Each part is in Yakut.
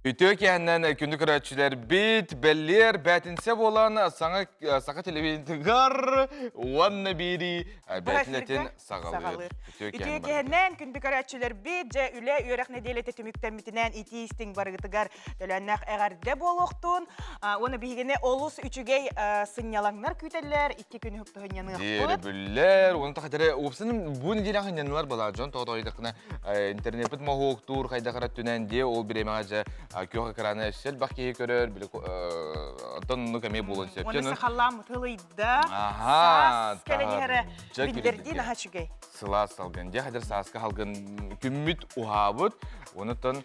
Үтүө киэһэннэн күндү көрөөччүлэрбит, бэлиэр бээтинсэ буолан саҥа саха телевидениетыгар уонна биирии бээтинэтин саҕалыыр. Үтүө киэһэннэн күндү көрөөччүлэрбит, дьэ үлэ үөрэх нэдиэлэтэ түмүктэммитинэн итии истиҥ барыгытыгар төлөөннөөх эҕэрдэ буолуохтун. Уонна биһигини олус үчүгэй сынньалаҥнар күүтэллэр, икки күн уһуктуһунньаныахпыт. Диэри уонна тахатары уопсанын бу нэдиэлэ ханньанылар была дьон тоҕо тоҕо интернеппит моһуоктуур хайдах эрэ өттүнэн диэ ол бириэмэҕэ дьэ күөх экраны өссө элбэх киһи көрөр били оттон оннук эмиэ буолуон сөп. Уонна сахалааммыт ылыйда. Саас кэлэн иһэрэ билдэрдии наһаа үчүгэй. Сылаас салгын. Дьэ хадыр сааска халгын күммүт уһаабыт. Онутан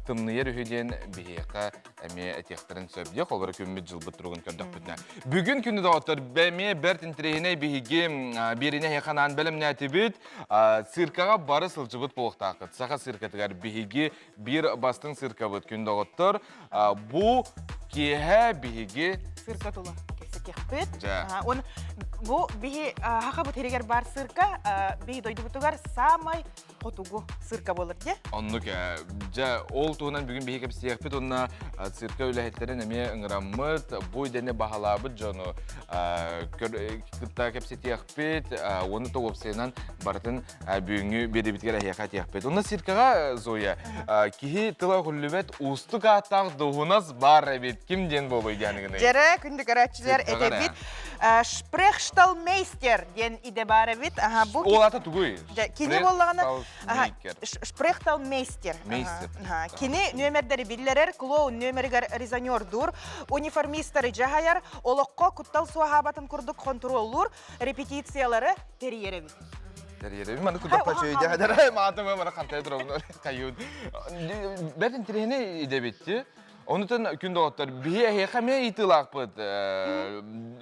тымныйар үһү диэн биһиэхэ эмиэ этиэхтэрин сөп диэх олору күммүт дьылбыт туругун көрдөхпүтүнэ. Бүгүн күнү доҕоттор эмиэ бэрт интэриэһинэй биһиги биэриини эһиэхэ анаан бэлэмнээтибит. Циркаҕа бары сылдьыбыт буолуохтааххыт. Саха циркатыгар биһиги биир бастыҥ циркабыт күн доҕоттор. Бу киэһэ биһиги цирка тула кэпсэтиэхпит. Он бу биһи хахабыт иригэр бар цирка биһи дойдубутугар самай хотугу цирка буолар дьэ. Оннук дьэ ол туһунан бүгүн биһи кэпсиэхпит уонна цирка үлэһиттэрин эмиэ ыҥыраммыт, бу идэни баһылаабыт дьону кытта кэпсэтиэхпит, уонна то уопсайынан барытын бүгүҥҥү биэриибитигэр эһиэхэ этиэхпит. Уонна циркаҕа Зоя киһи тыла өкүллүбэт уустук ааттаах дуһунас баар эбит. Ким диэн буолуой диэн гынай? Дьэрэ күндү көрөөччүлэр этэбит. Шпрехшталмейстер диэн идэ баар эбит. Бу Ол аата тугуй? Кини буоллаҕына Шпрехталмейстер. Кини нүөмэрдэри биллэрэр, клоун нүөмэригэр резонердуур, униформистары дьаһайар, олоххо куттал суоһаабатын курдук хонтуруоллуур, репетициялары тэрийэр эбит. Тэрийэр эбит. Маны кудаппа чөйдэ маатым маны хантай турабын хайын. Бэрт интэриэһинэй идэбитти. Онутан күн доҕоттор биһи эһиэхэ эмиэ ыйытыылаахпыт.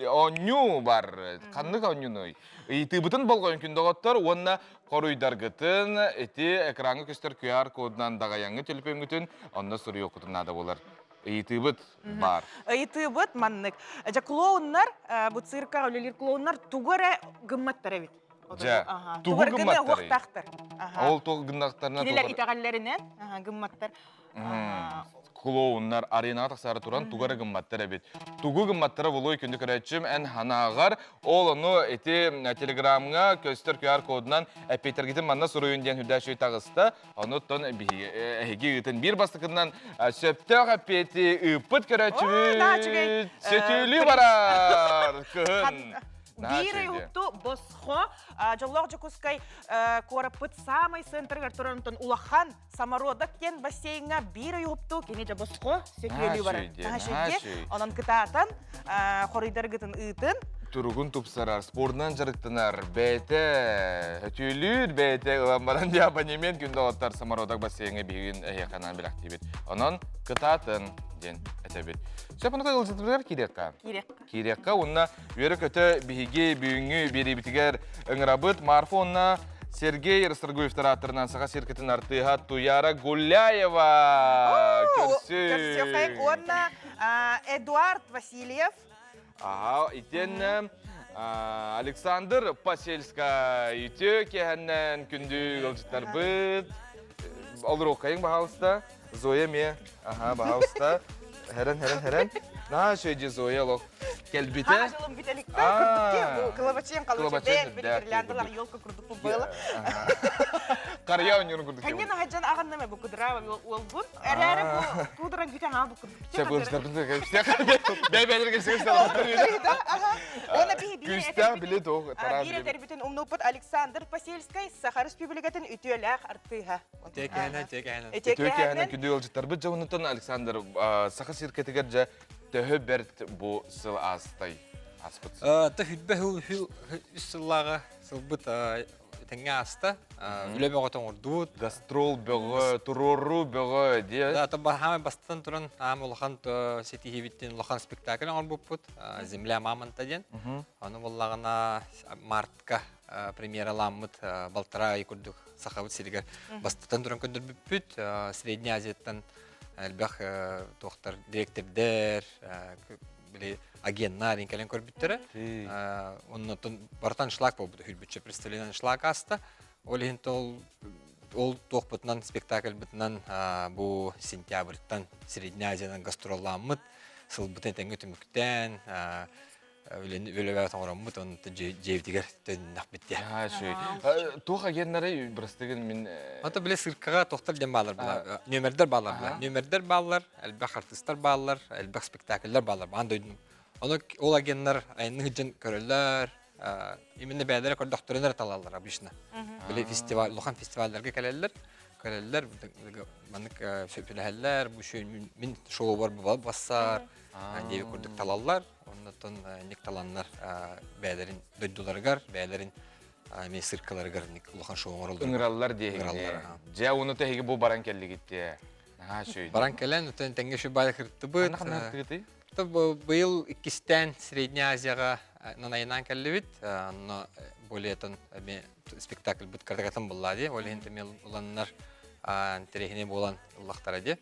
Оонньуу бар. Ханнык оонньуунуй? Ыйытыыбытын болҕойон күн доҕоттор уонна хоруйдаргытын ити экраҥҥа көстөр QR кодунан даҕайаҥҥы төлөпүөҥҥүтүн онно суруйуоххутун наада буолар. Ыйытыыбыт баар. Ыйытыыбыт маннык. Дьэ клоуннар, бу циркаҕа үлэлиир клоуннар тугу эрэ гымматтар эбит. Дьэ, тугу гымматтар? Ол тугу гыннахтарына Кинилэр итэҕэллэринэн гымматтар. Клоуннар аренаҕа тахсаары туран тугу эрэ гымматтар эбит. Тугу гымматтара буолуой күндү көрөөччүм эн санааҕар ол ону ити телеграмҥа көстөр QR кодунан эппиэттэргитин манна суруйун диэн үрдээччи таҕыста. Онуттан эһиги ыытын биир бастакынан сөптөөх эппиэти ыыппыт көрөөччүбүт сөтүөлүү барар кыһын. Биир ый уһукту босхо дьоллоох Дьокуускай куораппыт саамай центрыгар турар онтон улахан Самородок диэн бассейҥҥа биир ый уһуктуу кини дьэ босхо сөтүөлүү барар. Онон кытаатан хоруйдаргытын ыытын. Туругун тупсарар, спордунан дьарыктанар, бэйэтэ өтүөлүүр, бэйэтэ ылан баран дьэ абонемент күн доҕоттор Самородок бассейҥҥа биһигин эһиэхэ анаан бэлэхтиибит. Онон кытаатын диэн этэбит. Сөп онука ыалдьытыбытыгар киириэххэ. Киириэххэ. Киириэххэ уонна үөрэ-көтө биһиги бүгүҥҥү биэриибитигэр ыҥырабыт Марфа уонна Сергей Расторгуевтар ааттарынан Саха циркэтин артыыһа Туяра Гуляева көрсү. Уонна Эдуард Васильев. Аха, итиэннэ Александр Посельскай үтүө киэһэннэн күндү ыалдьыттарбыт. Олоруоххайыҥ, баһаалыста. Зоя эмиэ, аха, баһаалыста. Хэрэн, хэрэн, хэрэн. Наһаа үчүгэй Зоя олох кэлбитэ. Хаажылым бүтэликтэр курдук ки, бу кылабачыйан калабачыйан били гирляндалар елка курдук было. Карья ойнуурун курдук. Каньян ахаджан аҕаннаме бу кудра уолбун. Эрээри бу кудран бүтэн аал бу курдук. Күүстээх били туох Биир этэрбитин умнуппут Александр Посельскай Саха Республикатын үтүөлээх артыыһа. Тиэкэһинэн, тиэкэһинэн. Үтүө кэһэнэн күндү ыалдьыттарбыт дьонуттан Александр Саха циркэтигэр дьэ төһө бэрт бу сыл аастай ааспыт сыл? Та хүлбэ хыл үс сыллааҕы сылбыт тэҥҥэ ааста. Үлэ бөҕө тоҥордубут. Гастрол бөҕө, туруоруу бөҕө диэ. Да, хаамай бастан туран аам улахан ситиһиибиттин улахан спектакль оҥорбуппут. Земля мамонта диэн. Аны буоллаҕына мартка премьераламмыт балтараа ый курдук Сахабыт сиригэр бастатан туран көрдөрбүппүт. Средняя Азияттан элбэх туохтар дириэктэрдэр, били агеннар кэлэн көрбүттэрэ. Оннотон барытан шлак буолбута, хүрбүччэ представление шлак аста. Ол иһин тол Ол туохпутунан спектакльбытынан бу сентябрьтан Средняя Азиянан гастролламмыт, сылбытын этэҥҥэ түмүктээн, үлэбэ оҥороммут, онтон дьиэбитигэр төннөхпүт диэ. Туох агеннары бырастыгын мин... Ото биле циркаҕа тохтор диэн баалар була. Нүөмэрдэр баалар була. Нүөмэрдэр бааллар, элбэх артыыстар бааллар, элбэх спектакльлар бааллар. Аан дойдуну. Ону ол агеннар айанны сылдьан көрөллөр, именно бэйэлэрэ көрдөхтөрүнэ эрэ талаллар обычно. Били фестиваль, улахан фестивалларга кэлэллэр, кэлэллэр, маннык сөпүлэһэллэр, бу мин шоубар бассар, диэби курдук талаллар. Оннотон ник таланнар бэйэлэрин дойдуларыгар, бэйэлэрин эмиэ циркаларыгар улахан шоу оҥороллор. Ыҥыраллар диэһигини. Дьэ, уну тэһиги бу баран кэллигит дии. Наһаа үчүгэй. Баран кэлэн, оттон тэҥҥэ үчүгэй кырттыбыт. Ханна ханна Быйыл иккистээн Средняя Азияҕа нанайынан кэллибит. Онно более эмиэ спектакльбыт кырдагатын булла дии. Ол иһин эмиэ уланнар интэриэһинэй буолан ыллахтара дии.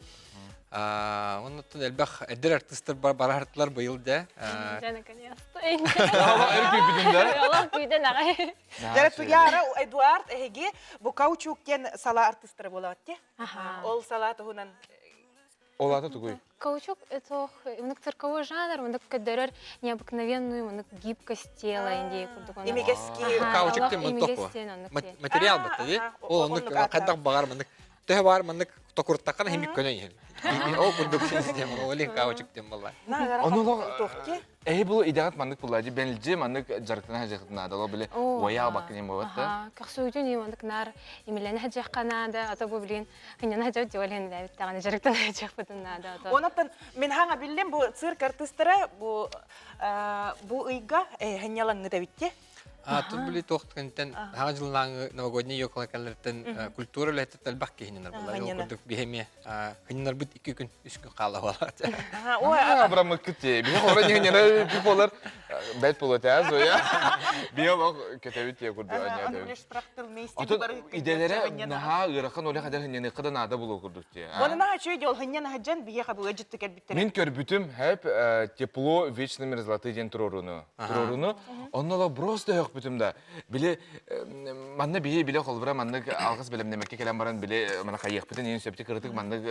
Оннуттан элбэх эдэр артыыстар бараһартылар быйыл дэ. Дьэ, наконец-то. Эр күүппүтүн да? Олох күүтэн аҕай. Дьэ, Туяра, Эдуард эһиги бу каучук диэн сала артыыстара буолаҕыт дии. Ол сала туһунан Ол аата тугуй? Каучук это мынык цирковой жанр, мынык көдөрөр необыкновенную мынык гибкость тела индии курдук. Имигэски. Каучук тем мын Материал бата ди. Ол оннук хайдах багар мынык төһө бар мынык токуртаккана химик көнө иһин. Ол курдук система ол каучук тем болла. Ону Эһи бу идэҕит маннык булла дии бэлдьи маннык дьарыктана сылдьыаххытын наада ол били уойаах баккын им буолбат да Көхсүүтүн и маннык наар имилэнэ сылдьыахха наада ото бу билигин хынньана сылдьабыт дьуол иһин даҕаны дьарыктана сылдьыахпытын наада ото Онон мин хаҥа биллим бу цирк артыыстара бу бу ыйга хынньалаҥҥыт эбитти. А тут били туох кэнтэн хаҥа дьыллааҥы новогодний ёкалакалартан культура үлэһиттэр элбэх киһининэр буолар. Ол курдук биһи эмиэ хыннарбыт икки күн үс күн хаала буолар. Абрамыккыт биһи хоро ньыҥнара пи болар бэт болот Зоя. Биһи олох көтөбүт тиэ курдук Отон идэлэрэ наһаа ыарахан олох эдэр хынньаныахха да наада булуо курдук тиэ. Оны наһаа үчүгэй дьол хынньан аһаджан биһиэхэ бу ыдьытты кэлбиттэр. Мин көрбүтүм хэп тепло вечной мерзлоты диэн туруоруну. Туруоруну. Онно ла просто өһөхпүтүм да. Били манна биһи биле холбура маннык алгыс бэлэмнэмэккэ кэлэн баран биле мана хайыахпытын иин сөптү кырытык маннык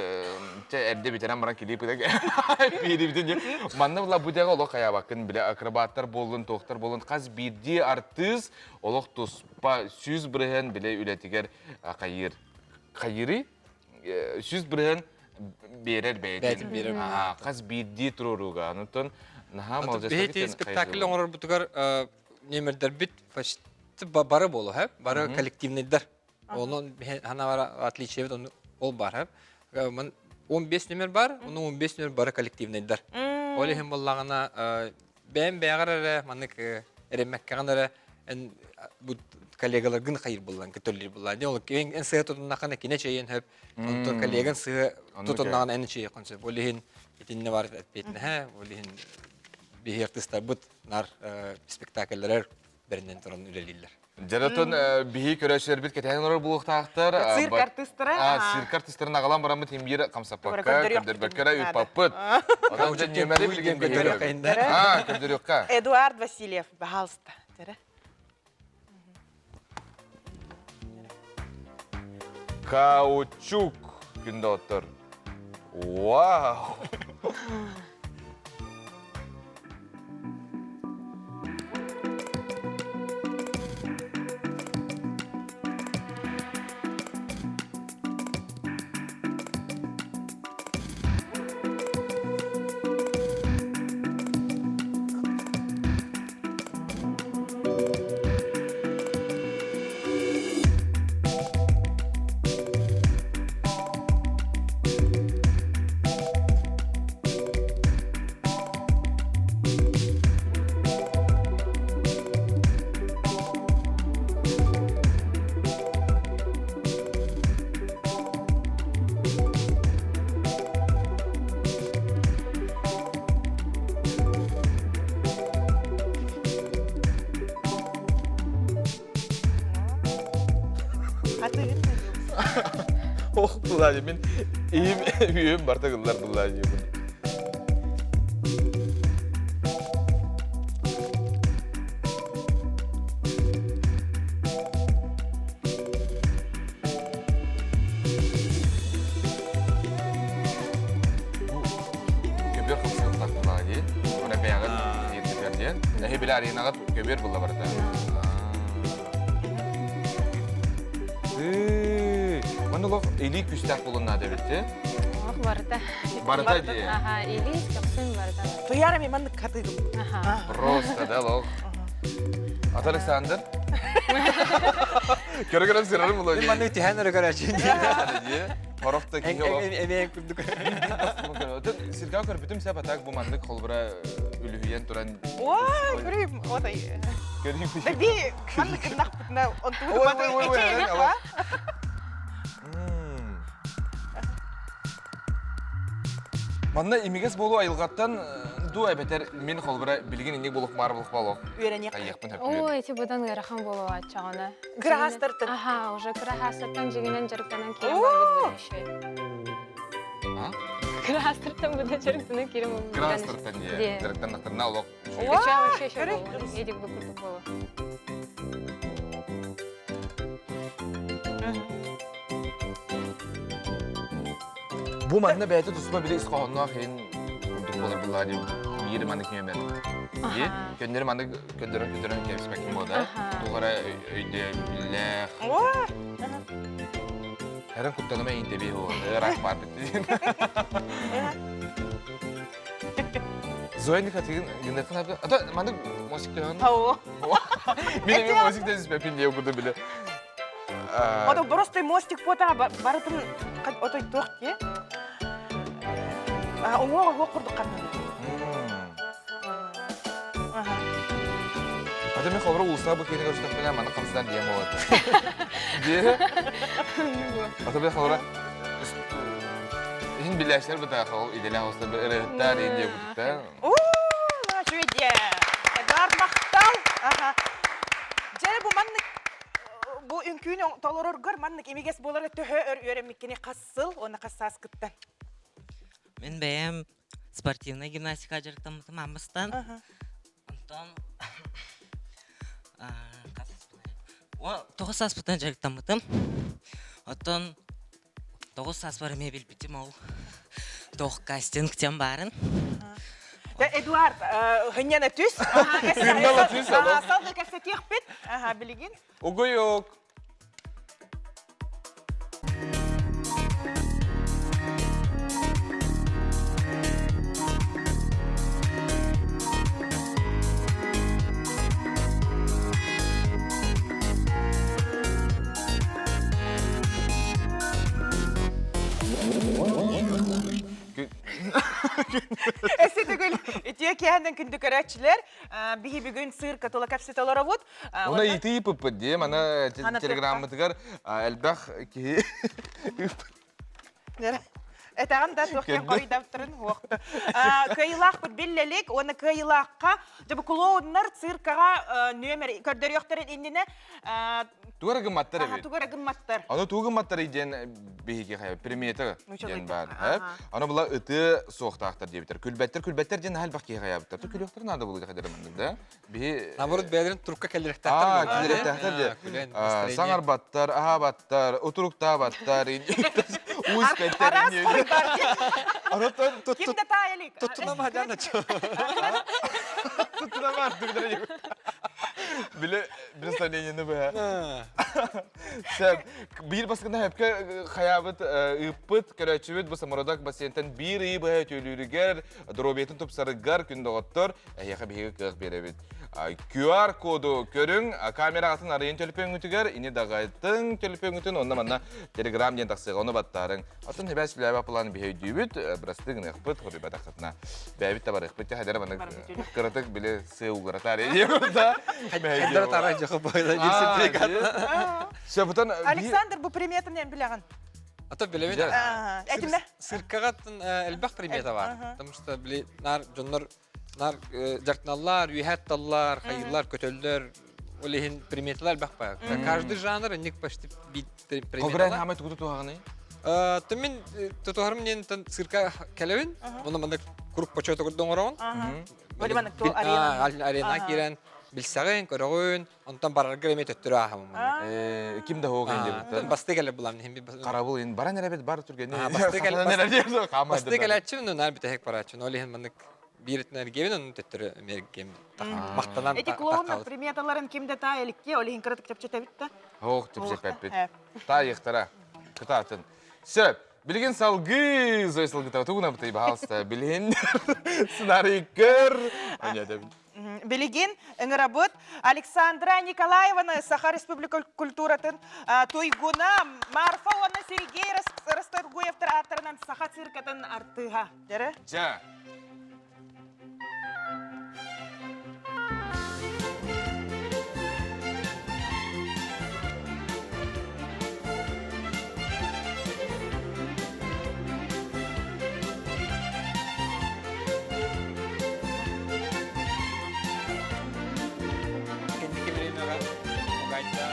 чэ эрдэ бүтэрэн баран килип биирибитин манна була бу дэҕэ олох хайаабаккын биле акробаттар буоллун туохтар буоллун хас биирдии артыыс олох туспа 100% биле үлэтигэр хайыыр хайыырый 100% биэрэр бэйэтин биэрэр хас биирдии туруорууга онтон наһаа малдьастар спектакль оҥорорбутугар нүөмэрдэрбит почти бары буолу һэ бары коллективныйдар онон ханавара отличиебит ол бар һэ ман 15 нүөмэр бар ону 15 нүөмэр бары коллективныйдар ол иһин буоллаҕына бэйэм бэйэҕэр эрэ маннык эрэммэккэҕин эрэ эн бу коллегаларгын хайыр буллан көтөллөр буллан ол эн сыа тутуннаххына кине чэйин хөп онтон коллеган сыа тутуннаҕына эн чэйиэххин сөп ол иһин итиннэ бар эппиэтинэһэ ол иһин биһи артыыстарбыт нар спектакльлэрэр бэринэн туран үлэлииллэр. Дьаратон биһи көрөөччүлэрбит кэтэһэн олорор буолуохтаахтар. Цирк артыыстара. Цирк артыыстарын аҕалан бараммыт имбиир хамсаппакка, көрдөрбөккө эрэ ыыппаппыт. Онон дьэ нүөмэри билигин көрдөрүөххэ. Көрдөрүөххэ. Эдуард Васильев, пожалуйста. Каучук күндө оттор. Вау! Ох, булаа мин иим үйүм барта гыллар булаа диибин. Эһи билэ аренаҕа көбүөр булла барыта. Манна олох илии күүстээх буолуон наада эбит дии. Ох, барыта. Барыта дии. Аха, илии көхсүн барыта. Туйаара мен маннык хатыгым. Аха. Просто да лох. Ата Александр. Көрө-көрө сырарым буолуо Мин маннык түһээн өрө көрөөччү дии. Хорох да киһи олох. Эмиэ курдук. Сиргэ көрбүтүм сеп атак бу маннык холбура үлүһүйэн туран. Ой, көрүм, отой. Көрүм. Да би маннык гыннахпытына онтубут Ой, ой, ой, ой, Манна имигэс буолуу айылҕаттан дуу эбэтэр мин холбура билигин инник булух баар булух болуох. Үөрэниэх. Айыахпын хөп Ой, эти будан ыарахан буолуо аччаҕына. Кыраһаастартан. Аха, уже кыраһаастартан дьигинэн дьарыктанан киирэн барбыт будан еще. А? Кыраһаастартан будан дьарыктанан киирэн барбыт. Кыраһаастартан дии. Дьарыктаннахтарына олох. Кыча вообще еще буолуо. Эдик бу курдук буолуо. Бу манна бэйэтэ туспа били ис хоһоонноох иһин курдук буолар буллаа дии биир маннык нүөмэр. Дии көннөрү маннык көрдөрөн көрдөрөн кэбиспэккин буолда. Туох эрэ өйдөбүллээх. Эрэн куттаныма иинтэбиэ ыраах баарбыт диэн. Зоя Никатыгын гынатын абы. Ата маннык мосик төһөн. Ау. Мин эми мосик дэспэпин диye курду биле. Ото просто мостик пота барытын отой туох дии. Уҥуоҕа уох курдук ханнана. Ата мен холбура уулуссаҕа бу киһини көрүстэхпинэ маны хамсатан диэм буолата. Диэ. Ата мен холбура иһин билээччилэр бытаах ол идэлээх остар ырыһыттаар диye кутта. Уу, үчүгэй Эдуард махтал. Аха. Дьэ бу маннык бу үҥкүүнү толороргор маннык имигэс буолара төһө өр үөрэммиккини хас сыл уонна хас сааскыттан? Мин бэйэм спортивнай гимнастика дьарыктаммытым ааммыстан. Онтон тоҕус сааспыттан дьарыктаммытым. Оттон 9 сааспар эмиэ билбитим ол туох кастинг диэн баарын. Эдуард, хынньана түс. Хыннала түс, Салгы кэпсэтиэхпит. Билигин. Угуйук. Өссө төгүл үтүө киэһэнэн күндү көрөөччүлэр, биһи бүгүн сыырка тула кэпсэтэ олоробут. Уна итии ыппыт дии, мана телеграммытыгар элбэх киһи Этэҕин да туох диэн хоруйдаабыттарын уохту. Кыайыылаахпыт биллэлик уонна кыайыылаахха дьэ бу клоуннар циркаҕа нүөмэр көрдөрүөхтэрин иннинэ Тугу эрэ гымматтар эбит. Тугу эрэ гымматтар. Аны тугу гымматтар диэн биһиги хайа примета диэн баар. Аны була ыты суохтаахтар диэбиттэр. Күлбэттэр, күлбэттэр диэн наһаа элбэх киһи хайаабыттар. Күлүөхтэр наада буолуо хайдара маннык да. Биһи Наоборот бэйэлэрин турукка кэллэриэхтээхтэр. Аа, кэллэриэхтээхтэр диэ. Саҥарбаттар, аһаабаттар, утуруктаабаттар, уу испэттэр. Араас Ким да таайалык. Туттунам хадяна. Туттунам артык Биле представлениени быһа. Сәп, биир баскына хөпкө хаябыт ыыппыт, көрөөччүбүт бу самородок бассейнтан биир ыйы быһа өтүүлүүрүгэр, доруобуйатын тупсарыгар күн доҕоттор, эһиэхэ биһиги кыах биэрэбит. QR-коду көрүҥ, камераҕытын арыйын төлөпүөҥҥүтүгэр, ини даҕайтыҥ төлөпүөҥҥүтүн, онно манна Telegram диэн тахсыаҕа, ону баттаарыҥ. Оттон хибээс үлээбэ план биһи өйдүүбүт, бырастыы гыныахпыт, хоруйбатаххытына. Бэйэбит да барыахпыт, хайдара маннык кыратык били сыа угаратаар да. Хайдара тарай жохо бойла Сөбүтэн Александр бу приметаны эн билэҕин. А то билэбин. Этимэ. Сыркаҕа элбэх примета бар. Потому что били нар дьоннор нар дьарктаналлар, үөһэ атталлар, хайыллар, көтөллөр. Ол иһин приметалар элбэх баар. Каждый жанр инник почти примета. Холбуран хаамай тугу тутуһаҕыный? Мин тутуһарым диэн цирка кэлэбин. Онно маннык круг почета курдук оҥороҕун. Арена киирэн билсэҕин, көрөҕүн, онтон бараргар эмиэ төттөрү ааһаммын. Ким да хоох диэбиттэр. Басты кэлэр булам иһин Харабыл ин баран эрэбит бар түргэнни. Басты кэлээччи, наар бүтэһик барааччы. Ол иһин маннык. Биир өттүнэн эргиэбин, онон төттөрү эмиэ махтанан Эти клоуннар приметаларын ким да таа эликке, ол иһин кыратык чэпчэтэбит да. Ох, чэпчэппэппит. Таайыахтара. Кытаатын. Сөп. Билигин салгыы Зоя Салгытова тугунабытый, баһаалыста, билигин сценарий көр. Билигин ыҥырабыт Александра Николаеваны Саха Республика культуратын туйгуна Марфа уонна Сергей Расторгуевтар ааттарынан Саха циркатын артыыһа. Дьэрэ? Дьэ. Кэнники бириэмэҕэ угайда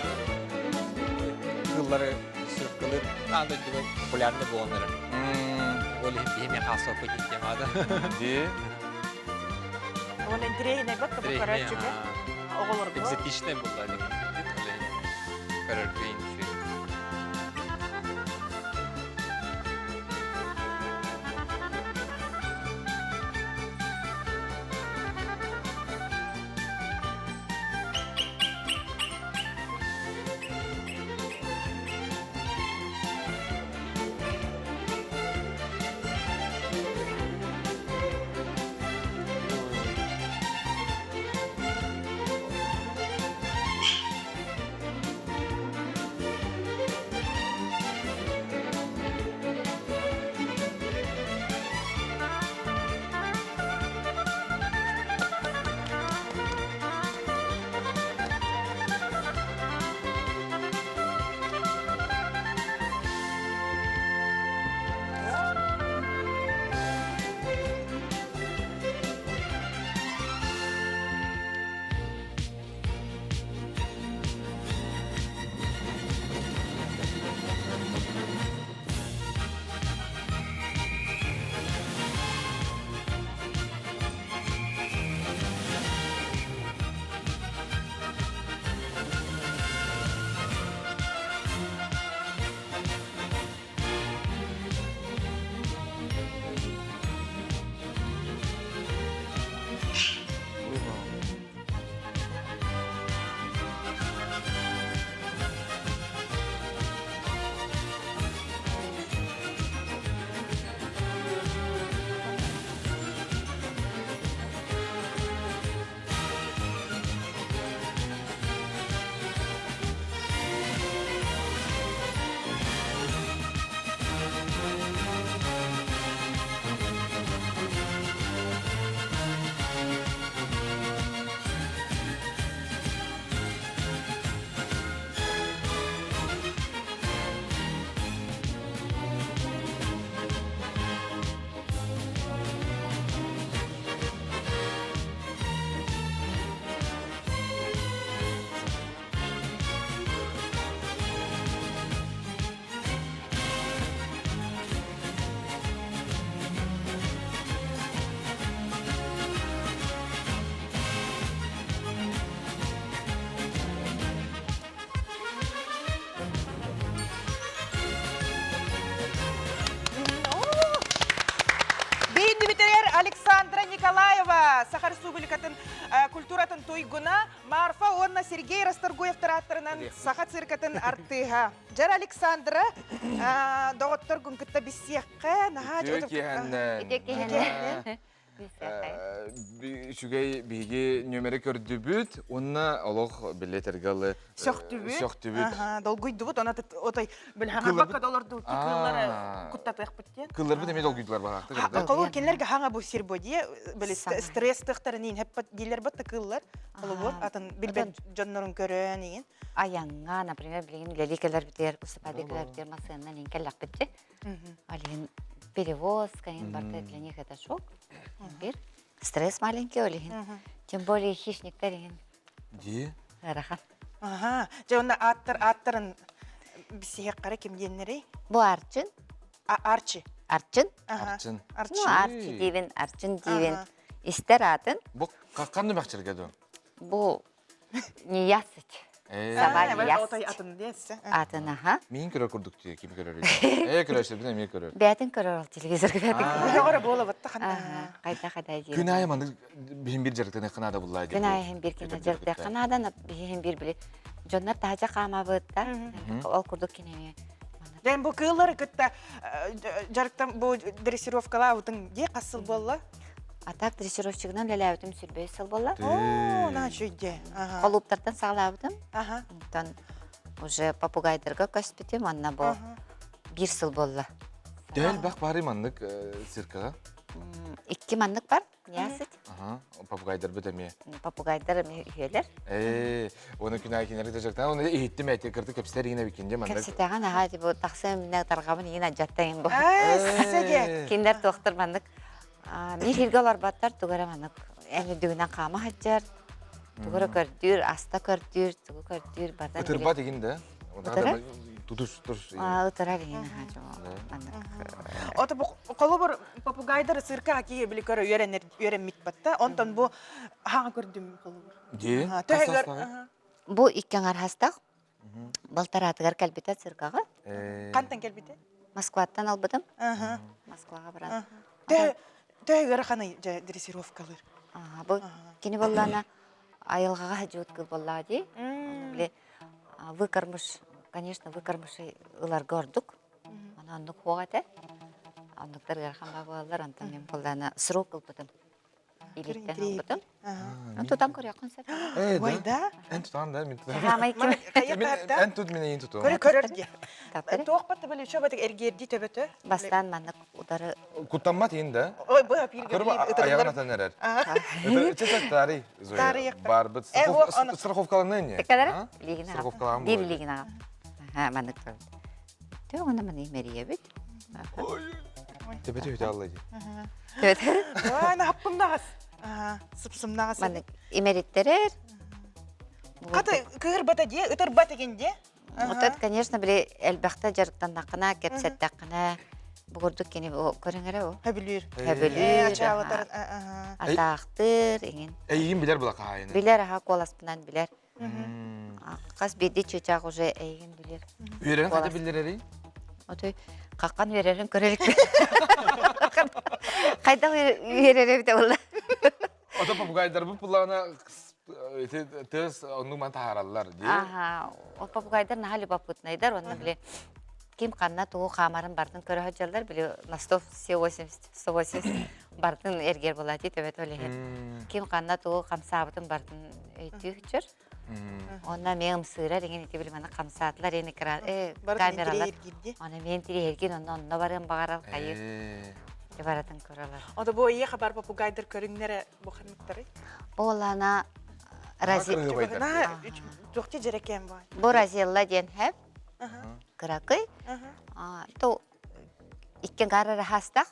кыыллары циркалыыр аан дойдуга популярный буолан эрэр. Ол иһин биһи эмиэ хаалсыбаппыт диэн темада. Дии. Ол интэриэһинэй бат тобу көрөөччүгэ оҕолорго. Экзотичный буолла деген. Ол иһин көрөргө үчүгэй. Биһиги Александра Николаева Саха Республикатын культуратын туйгуна Марфа уонна Сергей Расторгуевтар ааттарынан Саха циркатын артыыһа. Дьэр Александра доҕотторгун кытта биссиэххэ наһаа Үтүө киэһэннэн. Үтүө киэһэннэн. Үчүгэй биһиги нүөмэри көрдүбүт уонна олох билетэргэ ылы сөхтүбүт. Сөхтүбүт. Долгуйдубут, она отой билхаҥарбакка да олордубут кыыллары куттатыахпыт диэн. Кыылларбыт эмиэ долгуйдулар баҕаахтык. Холур кинилэргэ хаҥа бу сир бу дии, били стресс тыхтарын иин хеппат дииллэр бат кыыллар. Холобур атын билбэт дьоннорун көрөн иин. Айаҥҥа, например, билигин үлэлии кэлэрбитигэр, уступаадыы кэлэрбитигэр массыынанан иин кэллэхпит Алин перевозка, им барта для них это шок. Бир стресс маленький олихин. Тем более хищниктер иһин. Ди? Ыарахан. Ага. Дьэ онно ааттар ааттарын бисиһэккара ким диэннэрий? Бу Арчын. Арчи. Арчын. Арчын. Ну, Арчи диибин, Арчын диибин. Истер атын. Бу ханны бахчырга ду? Бу неясыть. Савальяс. Атын диэссе. Атын аха. Миин көрөр курдук дии, ким көрөр? Ээ көрөөччү эмиэ көрөр. Бээтин көрөр ол телевизорга бээтин көрөр. Көрөр буола батта ханна. Хайда хайда дии. Күн аайы маннык биһин бир дьарыктаныахха наада буллаа Күн аайы иһин бир кине дьарыктыахха наада, биһин бир били дьоннор таһдьа хаамабыт да. Ол курдук кине Дэн бу кыыллары кытта дьарыктан бу дрессировкалаабытыҥ дии хас сыл буолла? А так дрессировщигынан үлэлээбитим сүрбэс сыл буолла. Оо, наачы үйде. Холууптартан саҕалаабытым. Аха. Онтон уже попугайдарга көспүтүм, онно бу биир сыл буолла. Дээл бах бары маннык циркаҕа? Икки маннык бар. Ясыть. Аха, попугайдарбыт эмиэ. Попугайдар эмиэ үһүөлэр. Ээ, уонна күн аайы кинилэри дьарыктаан, уонна иһиттим эти кырты кэпсэтэр игин эбиккин дьэ маннык. Кэпсэтэҕин аhaa бу тахсыам иннэ тарҕабын игин адьаттайын бу. Ээ, Кинилэр туохтар маннык биир сиргэ олорботтор тугу эрэ маннык эн үрдүгүнэн хаама сылдьар, тугу эрэ көрдүүр, аста көрдүүр, тугу көрдүүр бардан Ытырбат игин да. Ытырар? Тутус тус. Ытырар игин аhaa маннык. Ото бу холобур попугайдар цирка киһи били көрө үөрэнэр үөрэммит батта. Онтон бу хаҥа көрдүм холобур. Дии. Төһөгөр Бу икки аҥархастах балтараатыгар кэлбитэ циркаҕа. Хантан кэлбитэ? Москваттан албытым. Москваҕа баран. Төһөгөр ханай дрессировкалыр? Бу кини боллаана айылҕаҕа садьыут кыл боллаа дии. Били выкормыш, конечно, выкормыши ыларга ордук. Аны оннук хуох этэ. Оннуктар ыарахан баа буолаллар. Онтон мин буоллаана срок ылбытым. Илииттэн ылбытым. Тутан көрүөххүн сөп. Ой, да? Эн тутан да, мин тутан. Хаамай ким? Эн тут мин эйин тутуом. Көрө көрөр дии. Туох батта били чо батык эргиэрдии төбөтө. Бастаан маннык удары Куттаммат иин да. Ой, бу апирге Көрү аяғын атан эрэр. Чэ тарый. Барбыт страховкаланна не? Текалара? Лигин аҕа. Страховкалаан Биир лигин аҕа. Маннык Төө онно маны мэрийэбит. Төбөтө үтэ алла дии. Төбөтө. Ой, хаппымнаҕас. Сыпсымнаҕас. Маннык имэриттерер. Хата кыырбата дии, ытырбат эгин дии. Отот, конечно, били элбэхтэ дьарыктаннаххына, кэпсэттэххинэ, бу курдук кини көрүҥэрэ о. Хөбүлүүр. Хөбүлүүр. Атаахтыыр, иҥин. Эйигин билэр була хаайыны. Билэр, аха, куоласпынан билэр. Хас биирдии чыычаах уже эйигин билэр. Үөрэрин хайда биллэрэрий? Отой хаххан үөрэрин көрө иликпин. Хайдах үөрэр эбитэ буолла? Ото попугайдарбыт буллаҕына ити тыас оннук ман таһаараллар дии. Аха, ол попугайдар наһаа любопытнайдар, онно били ким ханна тугу хаамарын бардын көрө сылдьаллар, били на 180 180 бардын эргиэр буолаати төбөтө ол иһин. Ким ханна тугу хамсаабытын бардын өйдүү сылдьар. Онно эмиэ ымсыырар иҥин ити били маны хамсаатылар ини камералар. Оны мен тириһэргин онно онно барыан баҕарар хайы баратын көрөлөр. Ото бу ийэ хабар попугайдар көрүҥнэрэ бу ханныктарый? Ол ана рази Туохча дьэрэкээн баар. Бу разелла диэн хэп. Кыракый. То икки аҥаар эрэ хаастаах.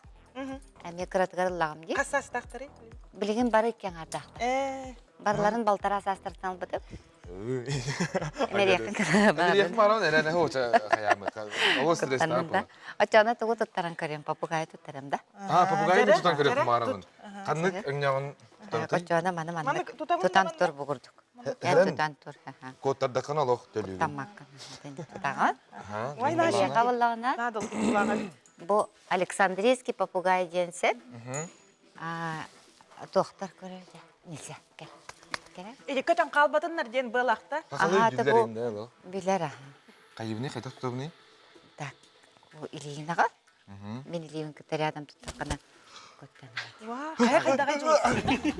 Эмиэ кыратыгар ыллаҕым дии. Хас саастаахтарый? Билигин бары икки аҥаардаахтар. Барыларын балтараа саастартан ылбытым. Эмэриэххин Эмэриэххин баран эрэ хоча хаямыкка. Олус стресстаах. Оччоҕуна тугу туттаран көрүөм, попугайы туттарам да. А, попугайы тутан көрүөм барамын. Ханнык өҥнөҕүн Оччоҕуна маны маннык тутан тур бугурдук. Эн тутан тур. Куоттардаххына олох төлүүгүн. Куттаммаккын. Тутаҕын. Кабыллаҕына бу Александрийский попугай диэн сөп. Туохтар көрөдө. Нельзя. Кэл. Кэлэ. Или көтөн хаалбатыннар диэн быалахта. Хахалыы билэр инде Билэр аха. Хайыбыны хайдах тутабыный? Так, бу илиинаҕа Мин илиибин кытта рядом туттаххына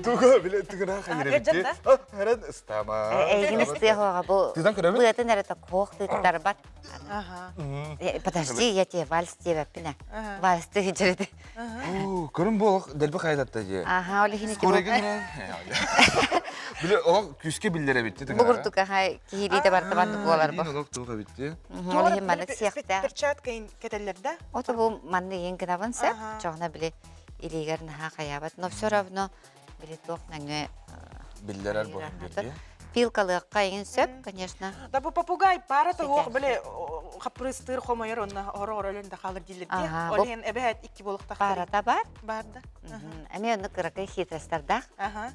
Туга биле тыгына хайыребитти. Хэрэн ыстама. Эйигин ыстыаҕа бу быатын эрэ куох тыыттарбат. Подожди, я тебе вальс диэбэппин ээ. Вальс тыһыдьырыды. Көрүн бу олох дэлби хайдатта дии. Аха, ол иһин Биле олох күүскэ биллэр эбитти Бу курдук аха киһилиитэ барта буолар бу. Олох туох эбитти. Ол иһин маннык сиэхтээх. Перчатка кэтэллэр да? Ото бу манны иин гынабын сөп. Чоҕуна били илиигэр наһаа хайаабат. Но все равно били туох нөҥүө биллэрэр буолан биэрдии. Пилкалыахха иин сөп, конечно. Да бу попугай пара тоһуох били хаппырыстыыр хомойор онно хоро өлөн да хаалар дииллэр дии. Ол иһин эбэһээт икки буолуохтаах. Парата бар. Бар да. Эмиэ онно кыракый хитростардаах. Аха.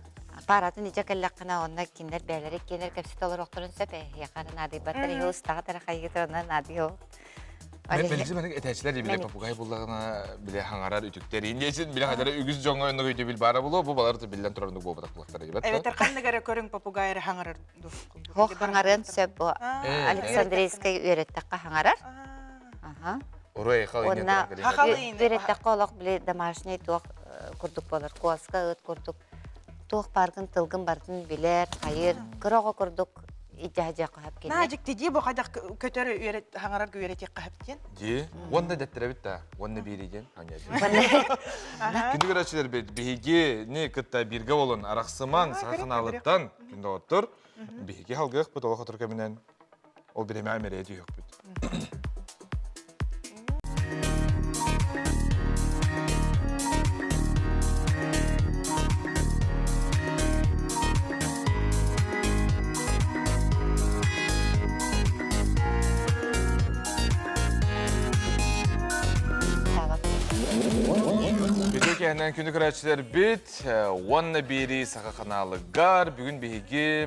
Паратын ичэ кэллэххинэ онно кинилэр бэйэлэрэ иккиэннэр кэпсэтэ олоруохтарын сөп эһиэхэ эрэ наадыйбаттар иһи устаҕа эрэ хайыыта онно наадыйа Мэлдьи маннык этээччилэр били попугай буллаҕына били хаҥарар үтүктэр индиэсин били хадара үгүс дьоҥҥо оннук өйдөбүл баара буолуо бу балар биллэн турар оннук буолбатах буолуохтара дибэт Эбэтэр ханнык эрэ көрүҥ попугай эрэ хаҥарар ду Хох хаҥарыан сөп бу Александрийскай үөрэттэххэ хаҥарар. Аха. Уруй айхал Уонна үөрэттэххэ олох били домашний туох курдук буолар куоска ыт курдук туох бааргын тылгын барытын билэр, хайыр, кыра оҕо курдук идьаһдьа хаһап кини. Наа дьиктидии бу хайдах көтөр үөрэт хаҥарарга үөрэтиэх хаһап диэн. Дии. Уонна дэттэребит да. Уонна биири диэн. Күндү көрөөччүлэр биһиги не кытта бииргэ болун арахсымаҥ саха ханаалыттан күндү оттор биһиги халгыахпыт олох отур кэминэн ол биремэ эмэрээ түһүөхпүт. Үтүө киэһэнэн күнү көрөөччүлэрбит уонна биэрии саха ханаалыгар бүгүн биһиги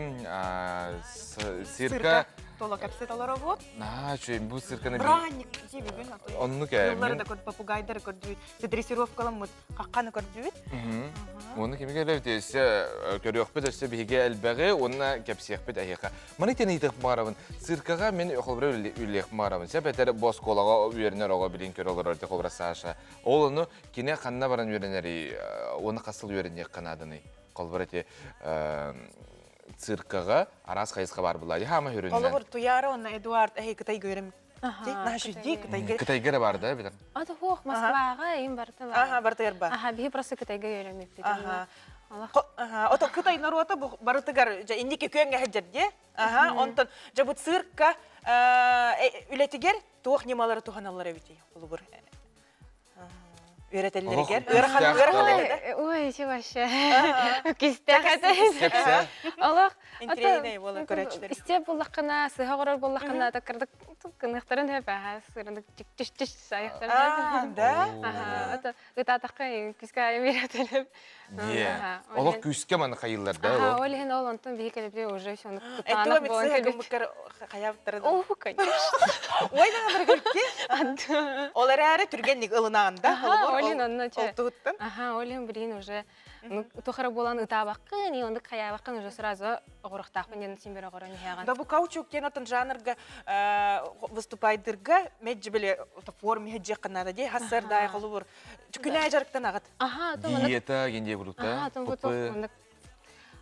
цирка Тула кэпсэт олоробут. Наһаа үчүгэй бу цирканы Браник дии бүгүн. Оннук ээ. Кыллары да көр попугайдары көрдүбүт, дрессировкаламмыт хахханы көрдүбүт. Уонна кими кэлэбит өссө көрүөхпүт өссө биһиги элбэҕи уонна кэпсиэхпит эһиэхэ. Маны тэн ыйытыах баарабын. Циркаҕа мин холобура үлэлиэх баарабын. Сөп этэр бу оскуолаҕа үөрэнэр оҕо билин көрө олорор ти холобура Саша. Ол ону кини ханна баран үөрэнэрий, уонна хас сыл үөрэниэххэ нааданый? Холобура ити циркаҕа араас хайысха баар буолла. Хаама хүрүннэн. Холобур Туяра уонна Эдуард эһи Кытайга үөрэммит. Наша Кытайга. Кытайга эрэ бар да битер. Ата хуох Москваҕа им барыта бар. Аха барытыгар бар. Аха биһи просто Кытайга үөрэммиппит. Аха. Ото Кытай норуота бу барытыгар дьэ инники күөҥҥэ сылдьар дии. Аха онтон дьэ бу цирка үлэтигэр туох ньымалары туһаналлар эбитий холобур Үөрэтэллэригэр ыарахан ыарахан этэ да? Ой, ити вообще кистээх этэ. Кэпсээ. Олох Интриэнэй буолар көрөөччүлэр. Истиэ буллаххына, сыһа оҕорор буоллаххына, такырдык кыныахтарын хөп аха сырындык чик-чиш-чиш айахтарын. Аа, да? Аха, ото ытаатахха күскэ айым үөрэтэлэп. Дие. Олох күүскэ маны хайыллар да ол. Ол иһин ол онтон биһи кэлэби уже все ону кытаанах буолан кэлбит. Хайабыттары. О, конечно. Ой, наҕа кэлки. Ол эрээри түргэнник ылынаан да. Ол иһин онно чэ. Аха, ол иһин билигин уже тухары буолан ытаабаккын, и оннук хайаабаккын уже сразу оҕуруохтаахпын диэн син бир оҕорон иһэҕин. Да бу каучук диэн отон жанрга выступайдырга меджибили форме дьиэххин наада дии хассардаай холубур күнээ дьарыктанаҕыт. Аха, Диета генде бурута. Аха, том бу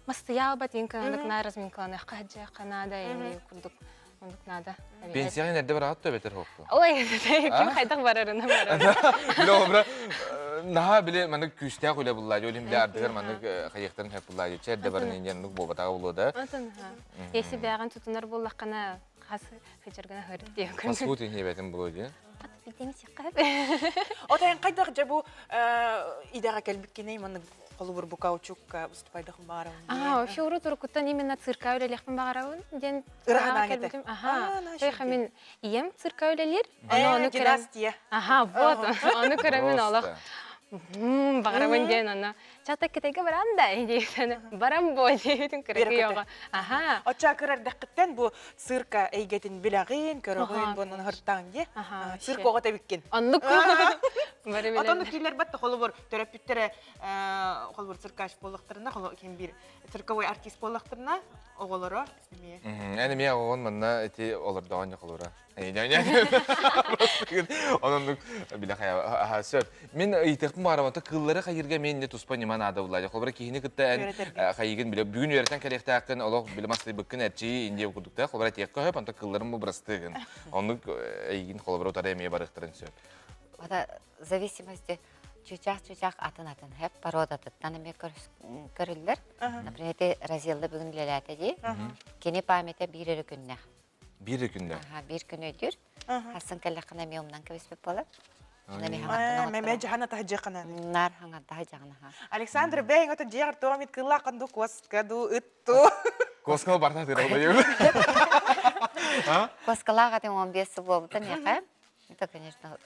Мастыйаалба тиин кынандык на разминкаланыахха хаджаахха наада эми курдук оннук наада. Пенсияҕа эрдэ бараҕыт да бэтэр хооппу. Ой, ким хайдах барарына барар. Биле обра наһаа биле маннык күүстээх үлэ буллаа дьол биле ардыгар маннык хайыахтарын хөп буллаа дьэ эрдэ баран иньэн нук буолбатаҕа булуо да. Отон ха. Если бэҕин тутунар буоллаххына хас хычыргына хырыт диэн. Фастфуд иһиэбэтин булуо дии. Отайын хайдах дьэ бу идэҕэ кэлбиккиний маннык холобур бу каучукка выступайдахын баҕарабын Аа, вообще урут уруккуттан именно цирка үлэлиэхпин баҕарабын диэн Ыраһанаан этэ. Аха. Тойха мин ийэм цирка үлэлиир. Ону ону көрөн Династия. Аха, вот. Ону көрөмүн олох баҕарабын диэн ону Чата Кытайга баран да диэтэн баран бо диэтин кыракый оҕо. Аха. Оччо кырардэххиттэн бу цирка эйгэтин билэҕин, көрөҕүн, буонан хыртаан дии. Цирк оҕо тэбиккин. Оннук. Отоннук киилэр батта холобур төрөппүттэрэ холобур циркач буоллахтарына, ким биир цирковой артист буоллахтарына оҕолоро эмиэ. Эн эмиэ оҕон манна ити олордоҕон холура. Онон билэ хайа сөп. Мин ыйытыахпын баҕарабын, кыыллары хайыырга мен не туспа ньыма наада булла. Холобура киһини кытта эн хайыгын биле бүгүн үөрэтэн кэлиэхтээххин, олох биле мастыйбыккын эрчийи индия курдуктаах, холобура этиэххэ сөп, онтон кыылларын бу бырастыгын. Оннук эйигин холобура утары эмиэ барыахтарын сөп. Ата зависимости чычах-чычах атын-атын хэп породатыттан эмиэ көрүллэр. Например, ити Розелла бүгүн үлэлээтэ дии. Кини памяти биир эрэ күннээх. Биир күндэ. Аха, биир күн өйдүүр. Хассын кэллэххинэ эмиэ умнан кэбиспит буолар. Мэмэ жаһана таһдьыаххана. Наар хаҥардаһа дьаҕанаха. Александр бэйэҥ ото дьиэҕэр туох эмит кыыллааххын ду куоска ду ыт ду. Куоска барта тыыраллайым. Куоскалаах этим 15 сыл буолбута миэхэ. Это, конечно,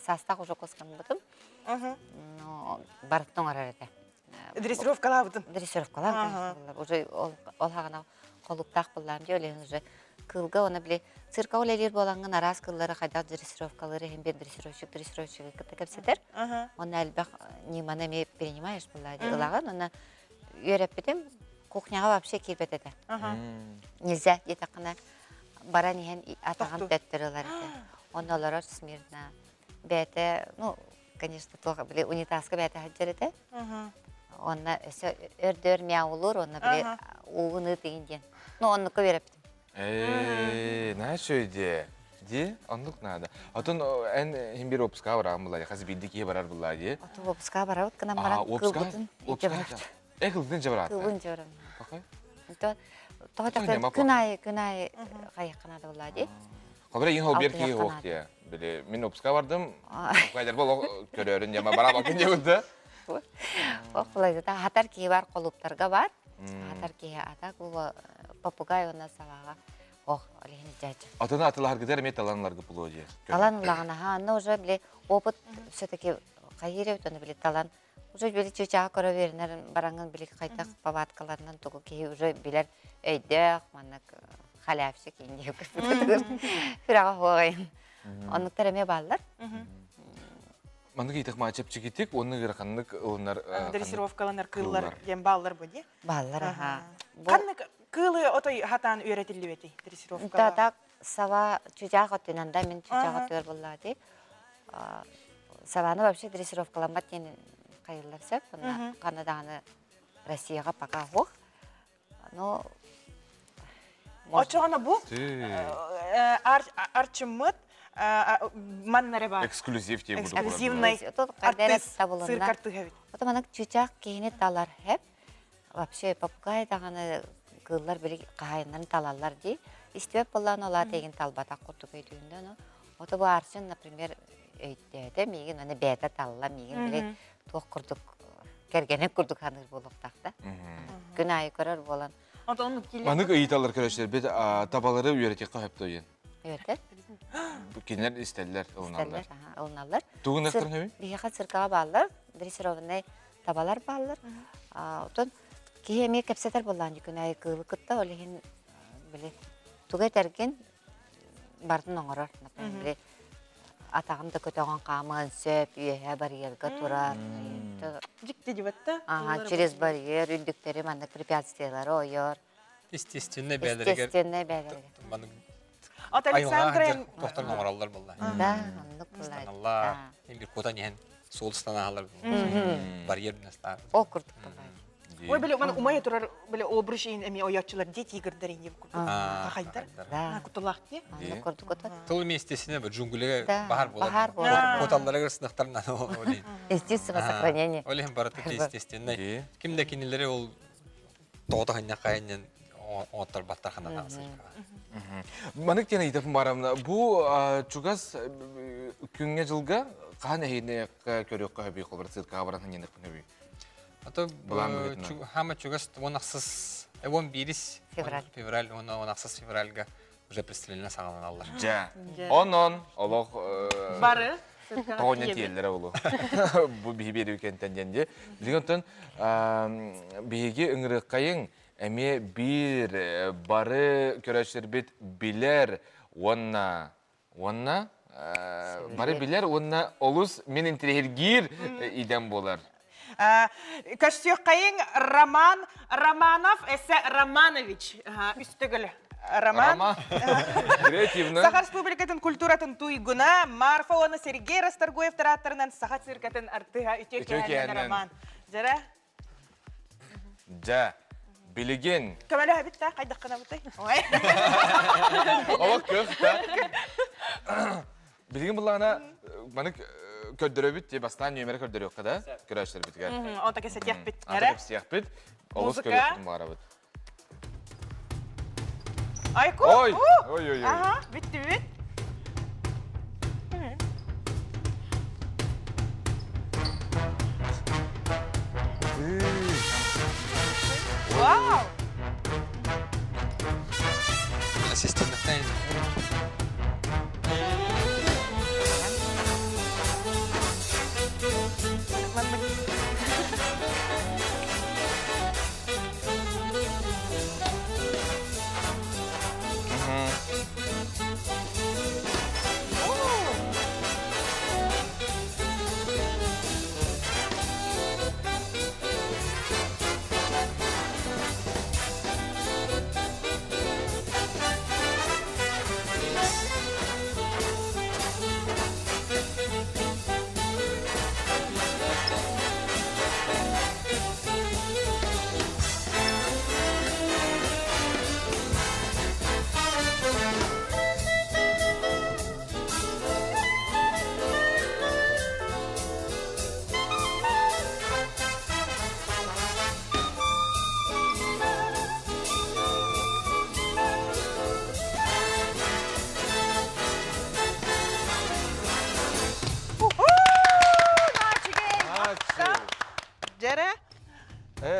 саастаах уже куосканбытым. Но барытын оҥорор этэ. Дрессировкалаабытын. Дрессировкалаабытын. Уже ол хаҕана холуктаах буллаам дии, ол иһин уже кыылга оны били цирка үлэлиир буолаҥҥын араас кыыллары хайдах дрессировкалыыр иһин биир дрессировщик дрессировщигы кытта кэпсэтэр. Онно элбэх ньыманы эмиэ принимаешь буллаа дии ылаҕын. Онно үөрэппитим кухняҕа вообще киирбэт этэ. Нельзя диэтэххинэ баран иһэн атаҕын төттөрү ылар этэ. Онно олорор смирно. Бэйэтэ, ну, конечно, туох били унитазка бэйэтэ сылдьар этэ. Онно өссө өрдөр мяулуур, онно били уугун ыт игин диэн. Ну, оннукка үөрэппитим. Ээ, наһаа үчүгэй дии. Дии, оннук наада. Отон эн иһин биир опускаҕа бараҕын булаа дии, хас биирдии киһи барар булаа дии. Оту опускаҕа барабыт гынан баран кылбытын илдьэ барабыт. Э, кылбытын илдьэ бараат. Кылбын илдьэ барабын. Пахай. Тоҕо тахта күн аайы күн аайы хайыахха наада булаа дии. Холобура иин хол биэр киһи суох дии. Били мин опуска бардым, опускайдар бол көрөөрүн дьама бараабаккын диэбит да. Ох, булайда хатар киһи бар, холуптарга бар. Хатар киһи ата попугай уонна салаҕа ох, олиһин дьаача. Атына атылаһаргытар эмиэ талан ыларгы пулуо дии. Талан ылаҕына, анна уже били опыт все-таки хайыыр эбит, оны били талан уже били чыычааҕы көрө биэринэр бараҥын били хайдах повадкаларынан тугу киһи уже билэр өйдөөх маннык халявщик индия сүрэҕэ хуоҕайын оннуктар эмиэ бааллар. Маннык ыйтах маа чэпчэкитик уонна ыараханнык ылынар дрессировкаланар кыыллар диэн бааллар бу дии. Бааллар аха. Ханнык кыылы отой хатаан үөрэтиллибэтий дрессировкалар? Да так сава чучаах өттүнэн да мин чучаах өттүгэр буоллаати. Саваны вообще дрессировкаламмат диэн хайыллар сөп. Онно ханна даҕаны Россияҕа пока суох. Но Оччоҕуна бу арчыммыт манна эрэ баар. Эксклюзив диye буду. Эксклюзивный артыыс, цирк артыыһа эбит. Потом ана чычаах киһини талар хэп. Вообще попугай даҕаны кыыллар били хаһайыннарын талаллар дии. Истибэт буоллаҕына ол аата эйигин талбатах курдук өйдүүн да. Ото бу Арчын, например, өйдөөтө миигин, аны бэйэтэ талла миигин били туох курдук кэргэнин курдук саныыр буолуохтаах да. Күн аайы көрөр буолан. Маннык ыйыталлар көрөөччүлэр табалары үөрэтиэххэ сөп диэн. Үөрэтэр. Кинилэр истэллэр, ылыналлар. Ылыналлар. Тугун ыктырын Биһиэхэ циркаҕа бааллар, дрессированный табалар бааллар. Оттон киһи эмиэ кэпсэтэр буоллаан күн аайы кыылы кытта, ол иһин били тугу этэргин барытын оҥорор. Например, били атаҕын да көтөҕөн хаамыан сөп, үөһэ барьерга турар. Дьикти дибатта. Ага, через барьер үрдүктэри маннык препятствиялары ойор. Естественный бээлэригэр. Естественный бээлэригэр. Маннык От Александра тохтор оҥороллор буолла. Да, оннук буолла. Биир куотан иһэн суол ыстанаалар барьер настаар. Ол курдук буолла. Ой, били, маны умайа турар, били, обруч иин эми ойооччулар ди тигрдер ини кахайдар. Кутулаах ди. Тыл естественно джунглиге бахар болар. Куталларыгар сынахтарынан олин. Естественно, сохранение. Олин барыта естественно. Ким да кинилери ол тоҕото ханньа хайаннан оҥотторбаттар ханан Манык диэн ыйытапым барамна бу чугас күҥҥэ дьылга хаһан эһиини көрүөххэ хөбүй холбор циркаҕа баран ханньаныахпын хөбүй Ато хама чугас 16 11 февраль. Февраль 16 февральга уже представление саҕаланаллар. Дьэ. Онон олох бары тоҕонньон тиэллэрэ болу. Бу биһи биэри кентен диэн ди. Билигин оттон биһиги ыҥырыаххайыҥ эмиэ биир бары көрөөччүлэрбит билэр уонна Уонна бары билэр уонна олус мин интириэһиргиир идэм буолар. Көрсүөххэйиҥ Роман Романов эсэ Романович үстөгөл Роман. Креативно. Саха Республикатын культуратын туйгуна Марфа уонна Сергей Расторгуев тарааттарынан Саха циркатын артыһа үтүө кэһэннэн Роман. Дьара Дьэ, билигин. Көмөлөһөбүт да, хайдаххынабытай? Ой. Олох көх да. Билигин буллаҕына манык көрдөрөбүт дии бастаан нүөмэрэ көрдөрүөххэ да көрөөччүлэрбитигэр. Онто кэпсэтиэхпит. Ата кэпсиэхпит. Олус көрүөхпүтүн баҕарабыт. Айку! Ой! Ой, ой, ой. Ага, бүттүбүт. Вау! Ассистенттен.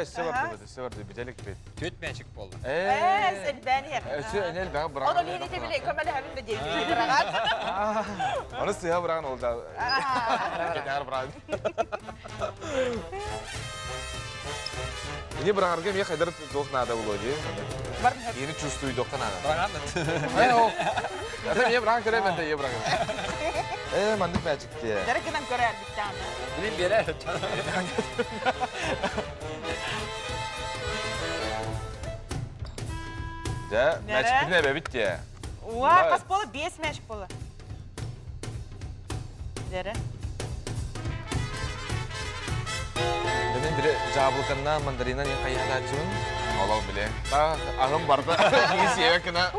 өссө бардыбыт, өссө барды бүтэликпит. Түөрт мээчик буолла. Ээ, элбээн иһэр. Өссө эне элбэҕи быраҕан. Ону лиһини били көмөлөһөбүн да диэн быраҕан. Ону сыһа быраҕан ол да. Кэтээр быраҕан. Ини быраҕарга эмиэ хайдар туох наада буолуо дии. Ини чувствуйдуохха наада. Быраҕан. Ээ, ол. Ата эмиэ быраҕан көрөм энте ийэ быраҕан. Ээ, маннык мээчиктиэ. Дара гынан көрөр биттаан. Билин биэрэ. Дьэ, мээчикпитин эбэбит дии. Уа, хас буола? Биэс мээчик буола. Дьэрэ. Мен бире жаблыканнан мандаринан не хайыһааччыбын. Олох биле. Та аһым барда. Киһи сиэбэ кына.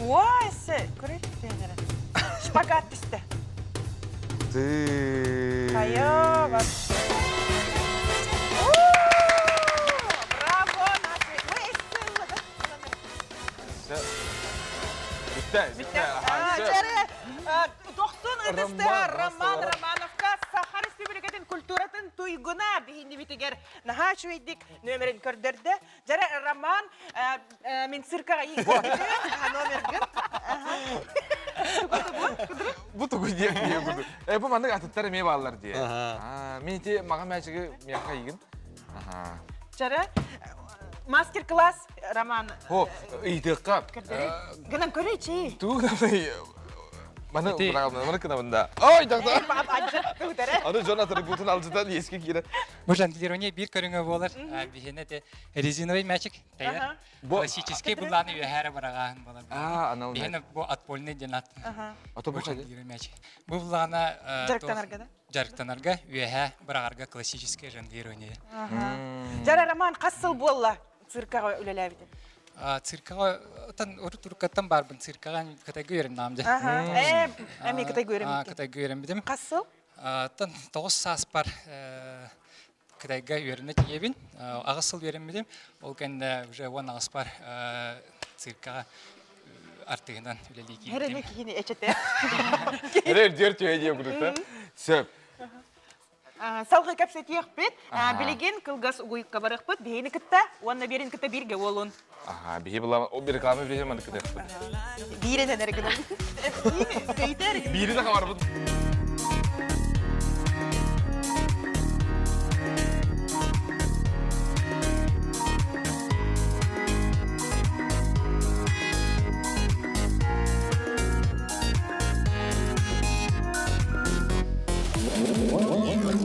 Уа, эссе, көрүй тренері. Шпагат түсті. Ты. Хайа, вообще. Браво, наши. Ой, эссе, Бүттэ, бүттэ. Тохтун ытыстыһар Роман Романовка Саха Республикатын культуратын туйгуна биһиннибитигэр наһаа үчүгэйдик нөмерин көрдөрдө. Дьэрэ Роман мин циркаҕа номергын. Бу тугу диэн диэ курдук. Э бу маннык атыттар эмиэ бааллар диэ. Мин ити маҕа мээчиги миэхэ ыйгын. Чара мастер-класс Роман. Хо, ыйытыахха. Гынан көрөйчи. Тугу гынай Маны бырагамын, маны кынабын да. Ой, доктор. Аны дьон атыргутун алдьытан иэскэ киирэн. Бу жонглирование биир көрүҥэ буолар. Биһиэнэ те резиновый мячик тайар. Классический буллааны үөһээрэ быраҕааһын буолар. Аа, анал Биһиэнэ бу отпольный диэн ат. Ато бу жонглирование мячик. Бу буллаана Дьарыктанарга да? Дьарыктанарга, үөһээ быраҕарга классическое жонглирование. Жара Роман хас сыл буолла циркаҕа үлэлээбитин? Циркаҕа тан урут уруккаттан баарбын циркаҕа Кытайга үөрэннэҕим дьэ. Ээ, эмиэ Кытайга үөрэммиккин. Кытайга үөрэммитим. Хас сыл? Тан 9 сааспар Кытайга үөрэнэ тиийэбин. Аҕыс сыл үөрэммитим. Ол кэннэ уже уон аҕыспар циркаҕа артыһынан үлэлии киирбитим. Эрэ киһини эчэтэ. Эрэ үрдүөр түһэ диэ курдук Сөп. Салгыы кэпсэтиэхпит. Билигин кылгас угуйукка барыахпыт. Биһини кытта уонна биэрин кытта бииргэ уолун. Аха, биһи була реклама бириһи маннык кытыахпыт. Бииринэн эрэ гынан. Биири Биири да хабарбыт.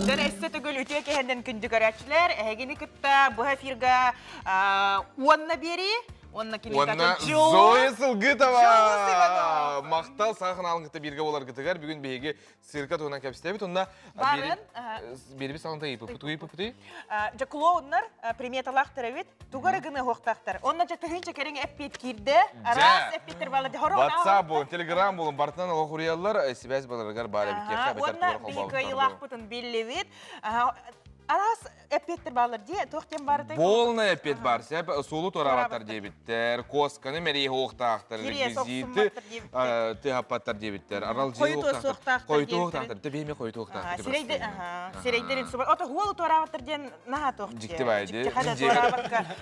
Дьон өссө төгүл үтүө киһинэн күндү көрөөччүлэр, эһигини кытта бу эфирга уонна биэрии, уонна кини Уонна Зоя Сылгытова! Махтал саха ханаалын кытта бииргэ буоларгытыгар бүгүн биһиги цирка туһунан кэпсэтэбит. Онно Барын биэрбит салонта ыйыппыт ыйыппыт Дьэ клоуннар приметалаахтар эбит, тугу эрэ гына уһуохтаахтар. Онно дьэ тыһыынча кэриҥэ эппиэт киирдэ. Араас эппиэттэр баалар. WhatsApp буолун, Telegram буолун, бартынан олох уруйаллар, сибээс баларыгар баар эбит. Уонна биһи кыайыылаахпытын биллибит. Араас эппиэттэр бааллар дии, туох диэн баарытай? Полный эппиэт бар, сеп суолу туораабаттар диэбиттэр, куосканы мэрии уохтаахтар, реквизиты тыһаппаттар диэбиттэр, аралдьыы уохтаахтар, хойуту уохтаахтар, тэбиэми хойуту уохтаахтар. Сирэйдэрин суба, ото хуолу туораабаттар диэн наһаа туох Дьикти баай дии.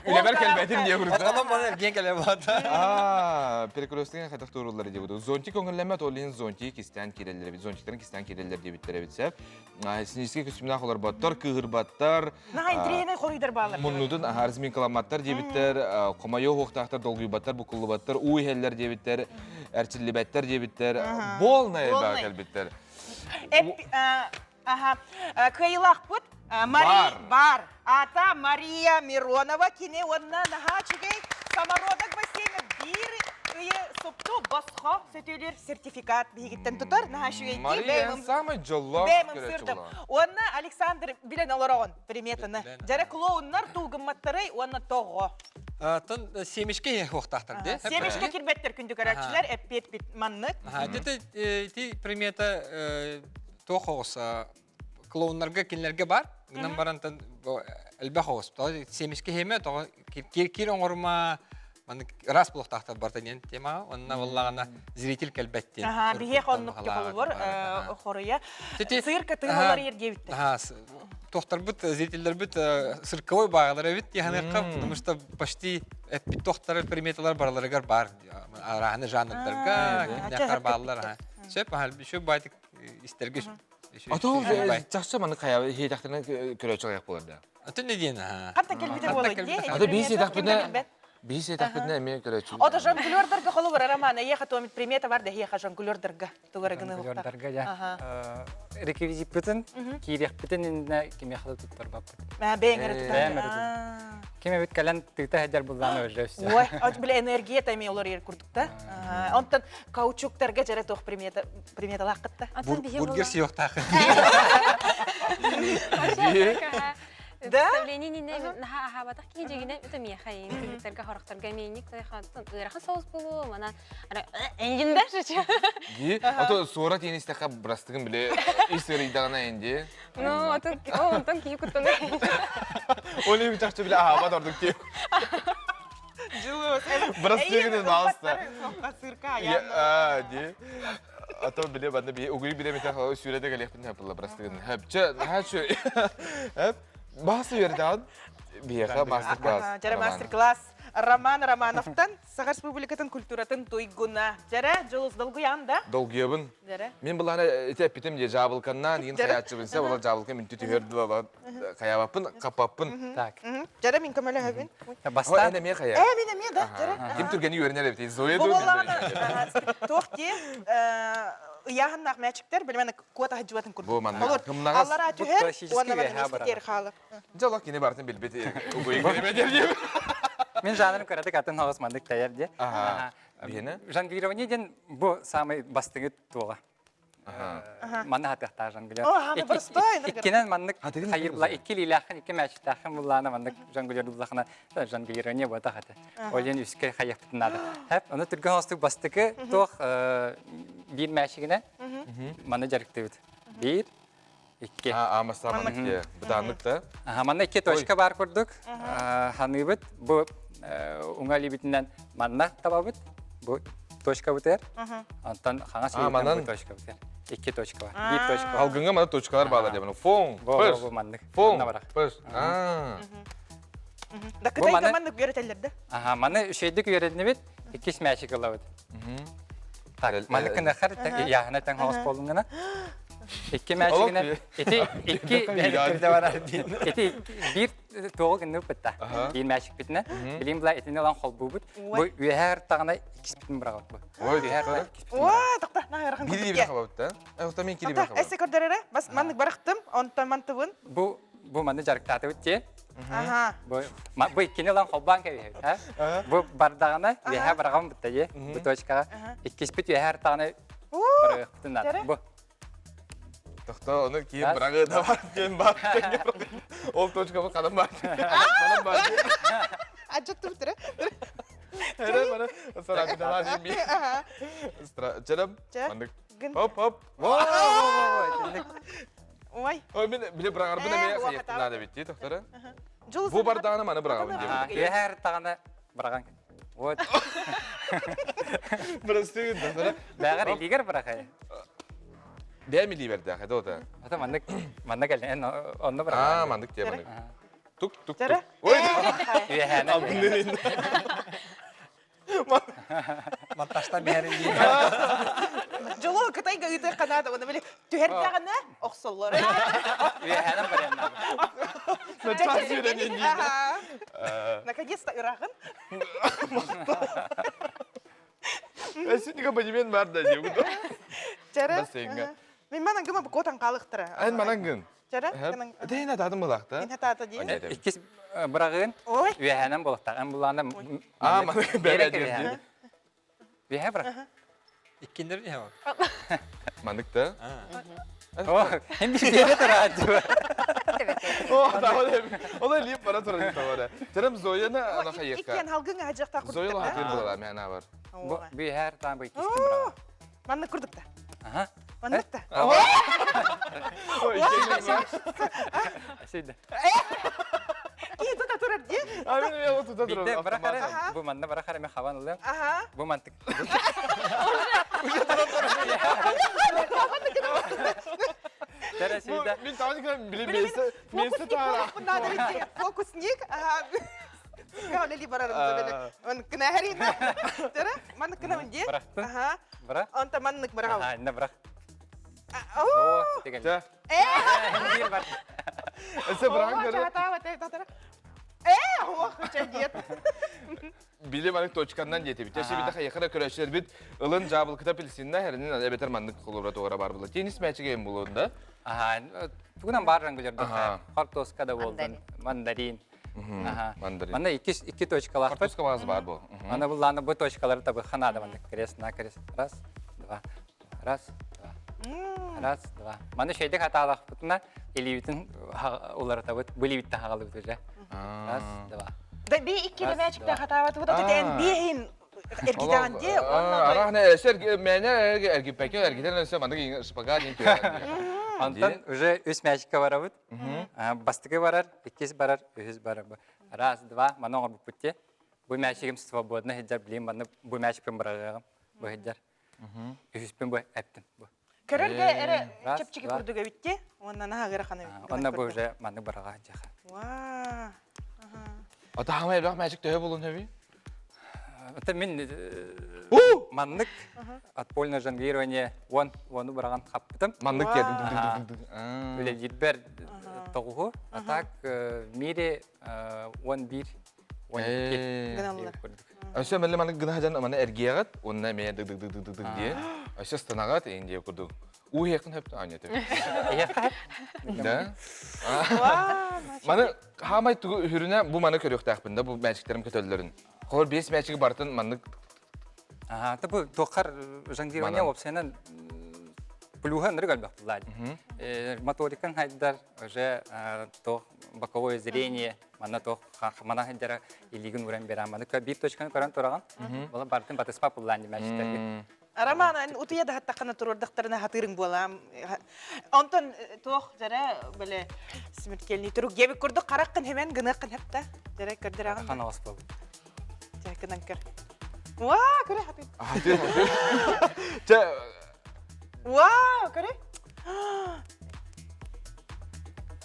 Үлэбэр кэлбэтим диэ курдук. Онон маны эргиэн кэлэ буолата. Аа, перекрестыгын хайдах туоруллар диэбит. Зонтик көҥүллэммэт, ол иһин зонтиги кистээн киирэллэр эбит. Зонтиктарын кистээн киирэллэр диэбиттэр эбит сеп. Синический костюмнаах олорботтор, кыыһырбаттар. Наһаа интириэһинэй хоруйдар бааллар. Муннутун разминкаламматтар диэбиттэр, хомойуох уохтаахтар, долгуйбаттар, буккуллубаттар, уу иһэллэр диэбиттэр, эрчиллибэттэр диэбиттэр, полная элбэҕэ кэлбиттэр. Аха. Кыайыылаахпыт Мария бар. Ата Мария Миронова кини уонна наһаа үчүгэй самородок бассейна биир ыйы супту босхо сөтүөлүүр сертификат биһигиттэн тутар. Наһаа үчүгэй Мария самый дьоллоох Бэйэм ымсыырдым. Уонна Александр билэн олороҕун приметаны. Дьэрэ клоуннар тулгымматтарый уонна тоҕо. Тон семечке уохтаахтар де. Семечке кирбэттэр күндү көрөөччүлэр эппиэт маннык. Ити примета туох оҕус. клоуннарга кинилэргэ бар. Гынан барантан элбэх оҕус. Тоҕо семечки хеме, тоҕо кир оҥорума, маннык ыраас буолуохтаахтар барыта диэн темаҕа. Онно буоллаҕына зритель кэлбэт диэн. Аха, биһиэх оннук холобур хоруйа. Цирка тыыналар ер диэбиттэр. Туохтарбыт, зрительлэрбит цирковой баҕалар эбит диэханыахха, потому что почти эппит туохтары приметалар бараларыгар бар. Араһаны жанрдарга, кимнээхтэр бааллар. Сөп, еще байтык истэргэ Ото чахчы маннык хайа иһиэтэхтэринэ көрөөччү аҕыйах буолар да. Атын не диэн аха. Хантан кэлбитэ буолуой дии. Ата биир сиэтэхпитинэ биир сиэтэхпитинэ эмиэ көрөөччү. Ото жонглердарга холобур Роман, эйиэхэ туомит примета бар да эһиэхэ жонглердарга тугара гыны Жонглердарга дьэ реквизиппытын киириэхпитин иннинэ кимиэхэ да туттарбаппыт. Бэйэҥ эрэ тутар. Ким эбит кэлэн тыыта сылдьар буллаана уже все. Ой, бile энергия тайми олор ер курдук да. Онтон каучуктарга жара туох примета приметалааххытта? Бургер сиохтаах. Да? Представление нинэ наха ахабатах киһи дьигинэ это миэхэ кыргыттарга хорохторго эмиэнник ыарахан соус буолуо манан энгин да шучу. Ди, а то суора тиэн истэхэ бырастыгын биле ис ыарыйдаҕына энди. Ну, атын онтон киһи куттанар. Ол эми чахчы биле ахабат ордук тиэ. Дьулус. Бырастыгын алста. Сырка аян. Ди. А то биле банда би угуй биле мете сүүрәдә кэлиэхпин хапылла бырастыгын. Хөпчө, хачу. Хөп. Басы үөрдән. Биэхэ мастер-класс. Жара мастер-класс Роман Романовтан Саха Республикатын культуратын туйгуна. Жара Дьулус долгуйан да? Долгуйабын. Жара. Мен буланы ити эппитим же жабылканнан иин хаяччыбын се ола жабылка минтү түһөрдү бала хаябаппын капаппын. Так. Жара мин көмөлөһөбүн. Бастаан Эн эмиэ хайа. Э, мин эмиэ да, жара. Ким түргэни үөрэнэр эбит. Зоя Бу буоллаҕына туох дии ыйааһыннаах мээчиктэр билимэн куота сылдьыбатын курдук. Бу маннык кымнаҕас. Аллараа түһэр уонна манна миэстэтигэр хаалар. Дьэ олох кини барытын билбит угуйун кэлимэ Мин жанрым кыратык атын оҕус маннык тайар дии. Аха. Биһиэнэ? Жонглирование диэн бу самый бастыҥы туоҕа. Манна хатыахтаах жонглер. Иккинэн маннык хайыр була икки илиилээххин икки мээчиктээххин буллаана маннык жонглер буллахына жонглирование буотах этэ. Ол диэн үскэ хайыахпытын наада. Хэп, ону түргэн оҕустук бастакы туох биир мээчигинэ манна дьарыктыыбыт. Биир, икки. Аамастаах маннык бытааннык да. Аха, манна икки точка баар курдук. Ханыыбыт. Бу уҥа илиибитинэн манна табабыт. Бу точка бытыар. Онтон хаҥас илиибитинэн бу точка бытыар. Икки точка бар. Биир точка. Алгыҥҥа манна точкалар баалар диэн. Фон, пыш. Бу маннык. Фон, пыш. Да кытайга маннык үөрэтэллэр да? Аха, маны үчүгэйдик үөрэннибит. Иккис мээчик ылабыт. Так, маннык гынахар яһына тэҥ хоҕус буоллун гына. Икки мээчигинэн ити икки ити биир туоҕу гынныбыт бытта. Биир мээчикпитинэн. Билин була итини ылан холбуубут. Бу үөһэ ыртаҕына иккиспитин быраҕабыт бу. Үөһэ ыртаҕына иккиспитин Оо, тохто, наһаа Биир илиибин хабабыт да. Э, мен килибин хабабыт. Эссе көрдөрөрө, бас маннык барахтым, онтон мантыбын. Бу бу манны дьарыктаатыбыт дии. Аха. Бу бу иккини ылан холбоон кэбиһэбит, ха? Бу бардаҕына үөһэ быраҕабын бытта дии, бу точкаҕа. Иккиспит үөһэ артаҕына быраҕыахпытын наада. Бу. Тохто, ону киин быраҕыы да бар диэн бар. Ол точкабы ханан бар. Ханан бар. Ажаттыбыт Эрэ бары сарабидалаа диэн би. Чэрем. Маннык. Хоп хоп. Ой. Ой, мин биле быраҕарбын эмиэ хайыахпын наада эбит дии, тохторо. Бу бардаҕына маны быраҕабын диэбит. Үөһэ даҕаны быраҕан. Вот. Бырастыы тохторо. Бэҕэр илиигэр бырахай. Бэйэм илиибэрдээх это ота. Ата маннык манна кэлэн онно быраҕан. Аа, маннык диэ маннык. Тук тук тук. Ой. Үөһээнэ. Монтажтан биһэрин дии. Дьолу Кытайга ыытыахха наада, уонна били түһэрдэҕинэ охсоллор. Үөһээнэн барыаннаах. Наконец-то ыраахын. Өссө абонемент бар да дии. Чара. Бассейнга. Мен манан гыма котан қалықтыра. Эн манан гын. Чара. Дэйна тадым булакта. Мен хатаата дии. Иккис быраҕыын үөһээнэн буолуохтаах. Эн буллаана Аа, маны бэрэ дии. Үөһэ бырах. Иккиндер үөһэ бар. Маннык да. О, hem bir yere тұра О, Ол лип бара турар тавара. Терем Зояны ана хайыкка. Иккен халгын ажакта курдук. Зоя хатыр була мен бар. Бу бу һәр таң бу иккис ким быраҕа. Маннык курдук та. Аха. Маннык да. Сиде. Кии тута турар дии. Биирдэ барахара, бу манна барахара мен хабан ылыам. Бу мантык. Тәрәсиде. Мин тааны били место место таара. Фокусник. Үлели барарым били. Он кына харина. Тара, маннык кына дии. Барахтын. Бара. Онта маннык барахау. Аха, инне барах. Оо. Деген. Биир бар. Өсө баран көрө. Э, ох, диет. Били маннык точканнан диэтибит. Тэши биде хайыхара көрөчүлөр бит ылын жабылкыта пилсинна херинин эбетер маннык холура тугара бар була. Теннис мячиге эм булуун да. Аха, тугунан бар жонглердер. Картошка да болдун, мандарин. Аха. Мандарин. Манна икки икки точкалаах. Картошка баас бар бу. Ана бу лана бу точкалары табы ханада маннык крест на крест. Раз, два, раз, два. Раз, два. Маны шейде хатаалах бутуна илибитин уларатабыт, булибиттен хагалыбыт уже. Раз, два. Да би икки мячикте хатаабат вот это эн биэһин эргитаан ди. Арахна эсер мэне эргиппеке эргитен өсө маннык шпагат дин Онтон уже үс мячикке барабыт. Бастыкы барар, иккис барар, үһүс барар. Раз, два, маны оҥорбуппут Бу мячигим свободно сылдьар, билим манны бу мячикпин барарыгым бу сылдьар. Үһүспүн бу эптим бу. Көрөргө эрэ чэпчэки курдук эбитти. Уонна наһаа ыарахан эбит. Онна бу уже маннык бараҕа дьаха. Ваа. Ата хамай элбэх мячик төһө булун хөбүй? Это мин маннык отпольное жонглирование уон уону бараҕан хаппытым. Маннык диэтим. Үлэлиирбэр тоҕуһу. А так в мире 11 12 Гыналлар. Өссө мэлле маннык гына хажан маны эргиэҕит, уонна эмиэ дык дык дык дык дык диэн. Өссө станаҕат индия курдук. Уу иһиэххин хөп аня Да. Маны хаамай тугу үһүрүнэ бу маны көрүөхтээхпин да бу мячиктерим көтөллөрүн. Холор биэс мячиги бартын маннык Ага, та бу туоххар жонглирование опсайынан плюһа ынырык элбэх буллаа. Моторикаң хайдар уже туох боковое зрение манна туох мана хайдара илигин уран беран маны биир точканы көрөн тураҕын. Була бартын батыспа пуллаан димээчиттерге. Роман, эн утуйа да хаттаххына туруордахтарына хатыырыҥ буолаам. Онтон туох дьэрэ бile смертельный турук диэбит курдук хараххын хэмэн гыныаххын хапта. Дьэрэ көрдөрөҕүн. Ханаҕас буолбут. Дьэ гынан көр. Уаа, көрө хатыр. Хатыр, хатыр. Чэ Уаа, көрө.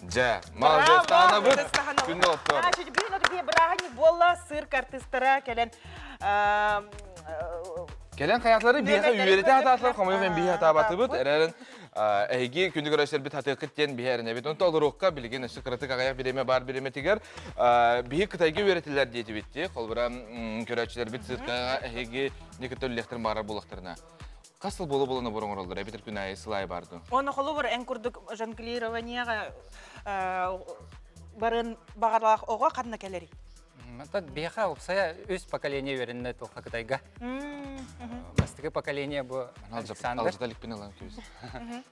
Дьэ, молодец, Күн доҕоттор. Бүгүн оту бырааһынньык буолла, сыр артыыстара кэлэн Кэлэн хайатлары биһиэхэ үөрэтэ хатаатылар, хомойуох иһин биһи хатаабатыбыт, эрэрин эһиги күндү көрөсөрбүт хатыаххыт диэн биһи эрэнэбит. Онто олоруохха билигин өссө кыратык аҕыйах бириэмэ бар бириэмэтигэр биһи Кытайга үөрэтилэр диэтибит Холобура көрөөччүлэрбит циркаҕа эһиги не кытта үллэхтэрин баҕарар буоллахтарына. Хас сыл буола-буола набор оҥороллор, эбэтэр күн аайы сыл аайы баар дуу? Оны холобур эн курдук жонглированиеға барын баҕалаах оҕо ханна кэлэрий? Оттон биһиэхэ уопсайа үс поколение үөрэннэ туохха Кытайга. Бастакы поколение бу Александр. Алжыта иликпин ылан кэбис.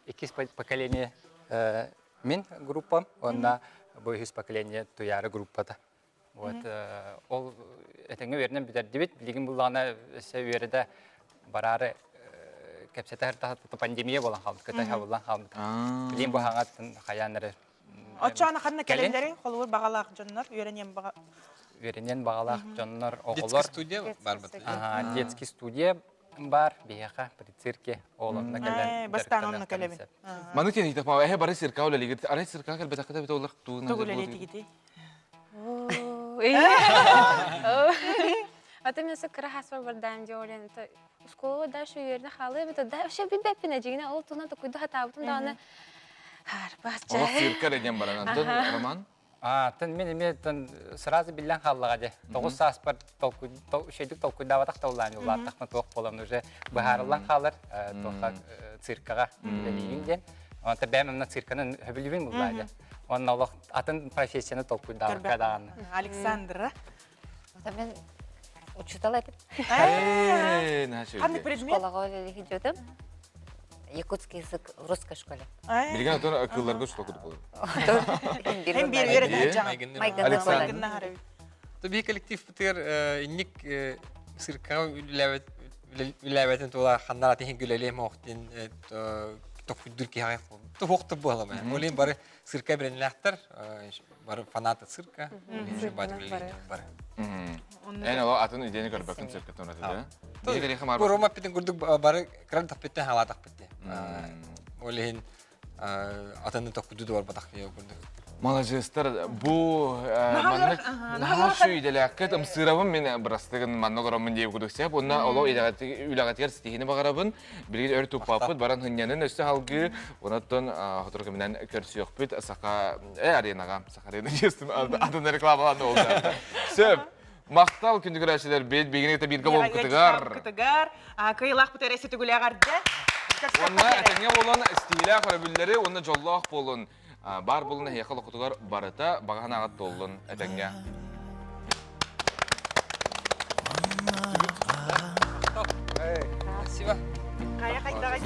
Иккис поколение мин группам, онна бу үһүс поколение Туяра группата. Вот ол этэҥҥэ үөрэнэн бүтэрдибит. Билигин буллаҕына өссө үөрэтэ бараары кэпсэтэ пандемия буолан хаалбыт, Кытай хабыллан хаалбыт. Билигин бу хаҥаттан хайаан эрэ Оччоҕуна ханна кэлэллэрий? Холобур баҕалаах дьоннор, үөрэниэн баҕа үөрэниэн баҕалаах дьоннор, оҕолор. Детский студия бар бат. Ага, детский студия бар биһиэхэ при цирке ол онно кэлэн бастаан онно кэлэбин. Маны тиэн ыйтапма эһэ бары цирка үлэлигит. Арай цирка кэлбэтэххэ да олар тугун Тугу үлэлиэтигитий? Ата мен кыра хаспар бардаам диорен школа дальше үөрэнэ хаалыы эбит да вообще билбэппин эдьиҥинэ ол туһунан токуйду хатаабытым даҕаны харбачча Олох цирка эрэ диэн баран Антон Роман А, тын мен эмиэ тын сразу биллэн хааллаҕа дьэ. Тоҕус сааспар толкуй үчүгэйдик толкуйдаабатах да улаан улааттахпына туох буолан уже быһаарыллан хаалар туохха циркаҕа үлэлиибин диэн. Онто бэйэм эмне цирканы хөбүлүүбүн буллаа дьэ. Онно олох атын профессияны толкуйдаабакка даҕаны. Александра Мен учутал этим. Ханнык предмет? Школаға үлелеһи Якутский язык в русской школе. Билген отон акылларга школа курдук болор. Hem bir үөрэтэ Александр. Бии коллектив бытыгар инник циркаҕа үлэлээбэтин тула ханнар атыһын күлэлиэм оохтин. токуйдур киһи туһуохтур буолама. Олин бары цирка биренлээхтэр, бары фанаты цирка, бары. Эн оло атын идеяны көрбөккүн циркаттан ураты да? Бу Рома питин курдук бары кран тахпиттен халаатах битти. Ол иһин атыны токкуду дуорбатах курдук. Маладьыастар, бу маннык наһаа сүүйдэлээххит ымсыырабын мин бырастыгын манна олороммун диэбит курдук сеп. Уонна олох үлэҕитигэр ситиһиини баҕарабын. Билигин өр туппаппыт, баран хынньанын өссө халгыы. Онон сотору кэминэн көрсүөхпүт Саха аренаҕа. Саха арена диэстим атын рекламалаан ол. Сөп. Махтал күндү көрөөччүлэрбит, биһигини кытта бииргэ буолбуккутугар. Кытыгар, кыайыылаахпыт эрэ сүтүгүлээҕэрдэ. Уонна этэҥҥэ буолан стилээх өрөбүллэри уонна дьоллоох буолун, баар буолун эһиэхэ олоххутугар барыта баҕа санааҕыт туоллун этэҥҥэ. Спасибо. Хайа хайдаҕай.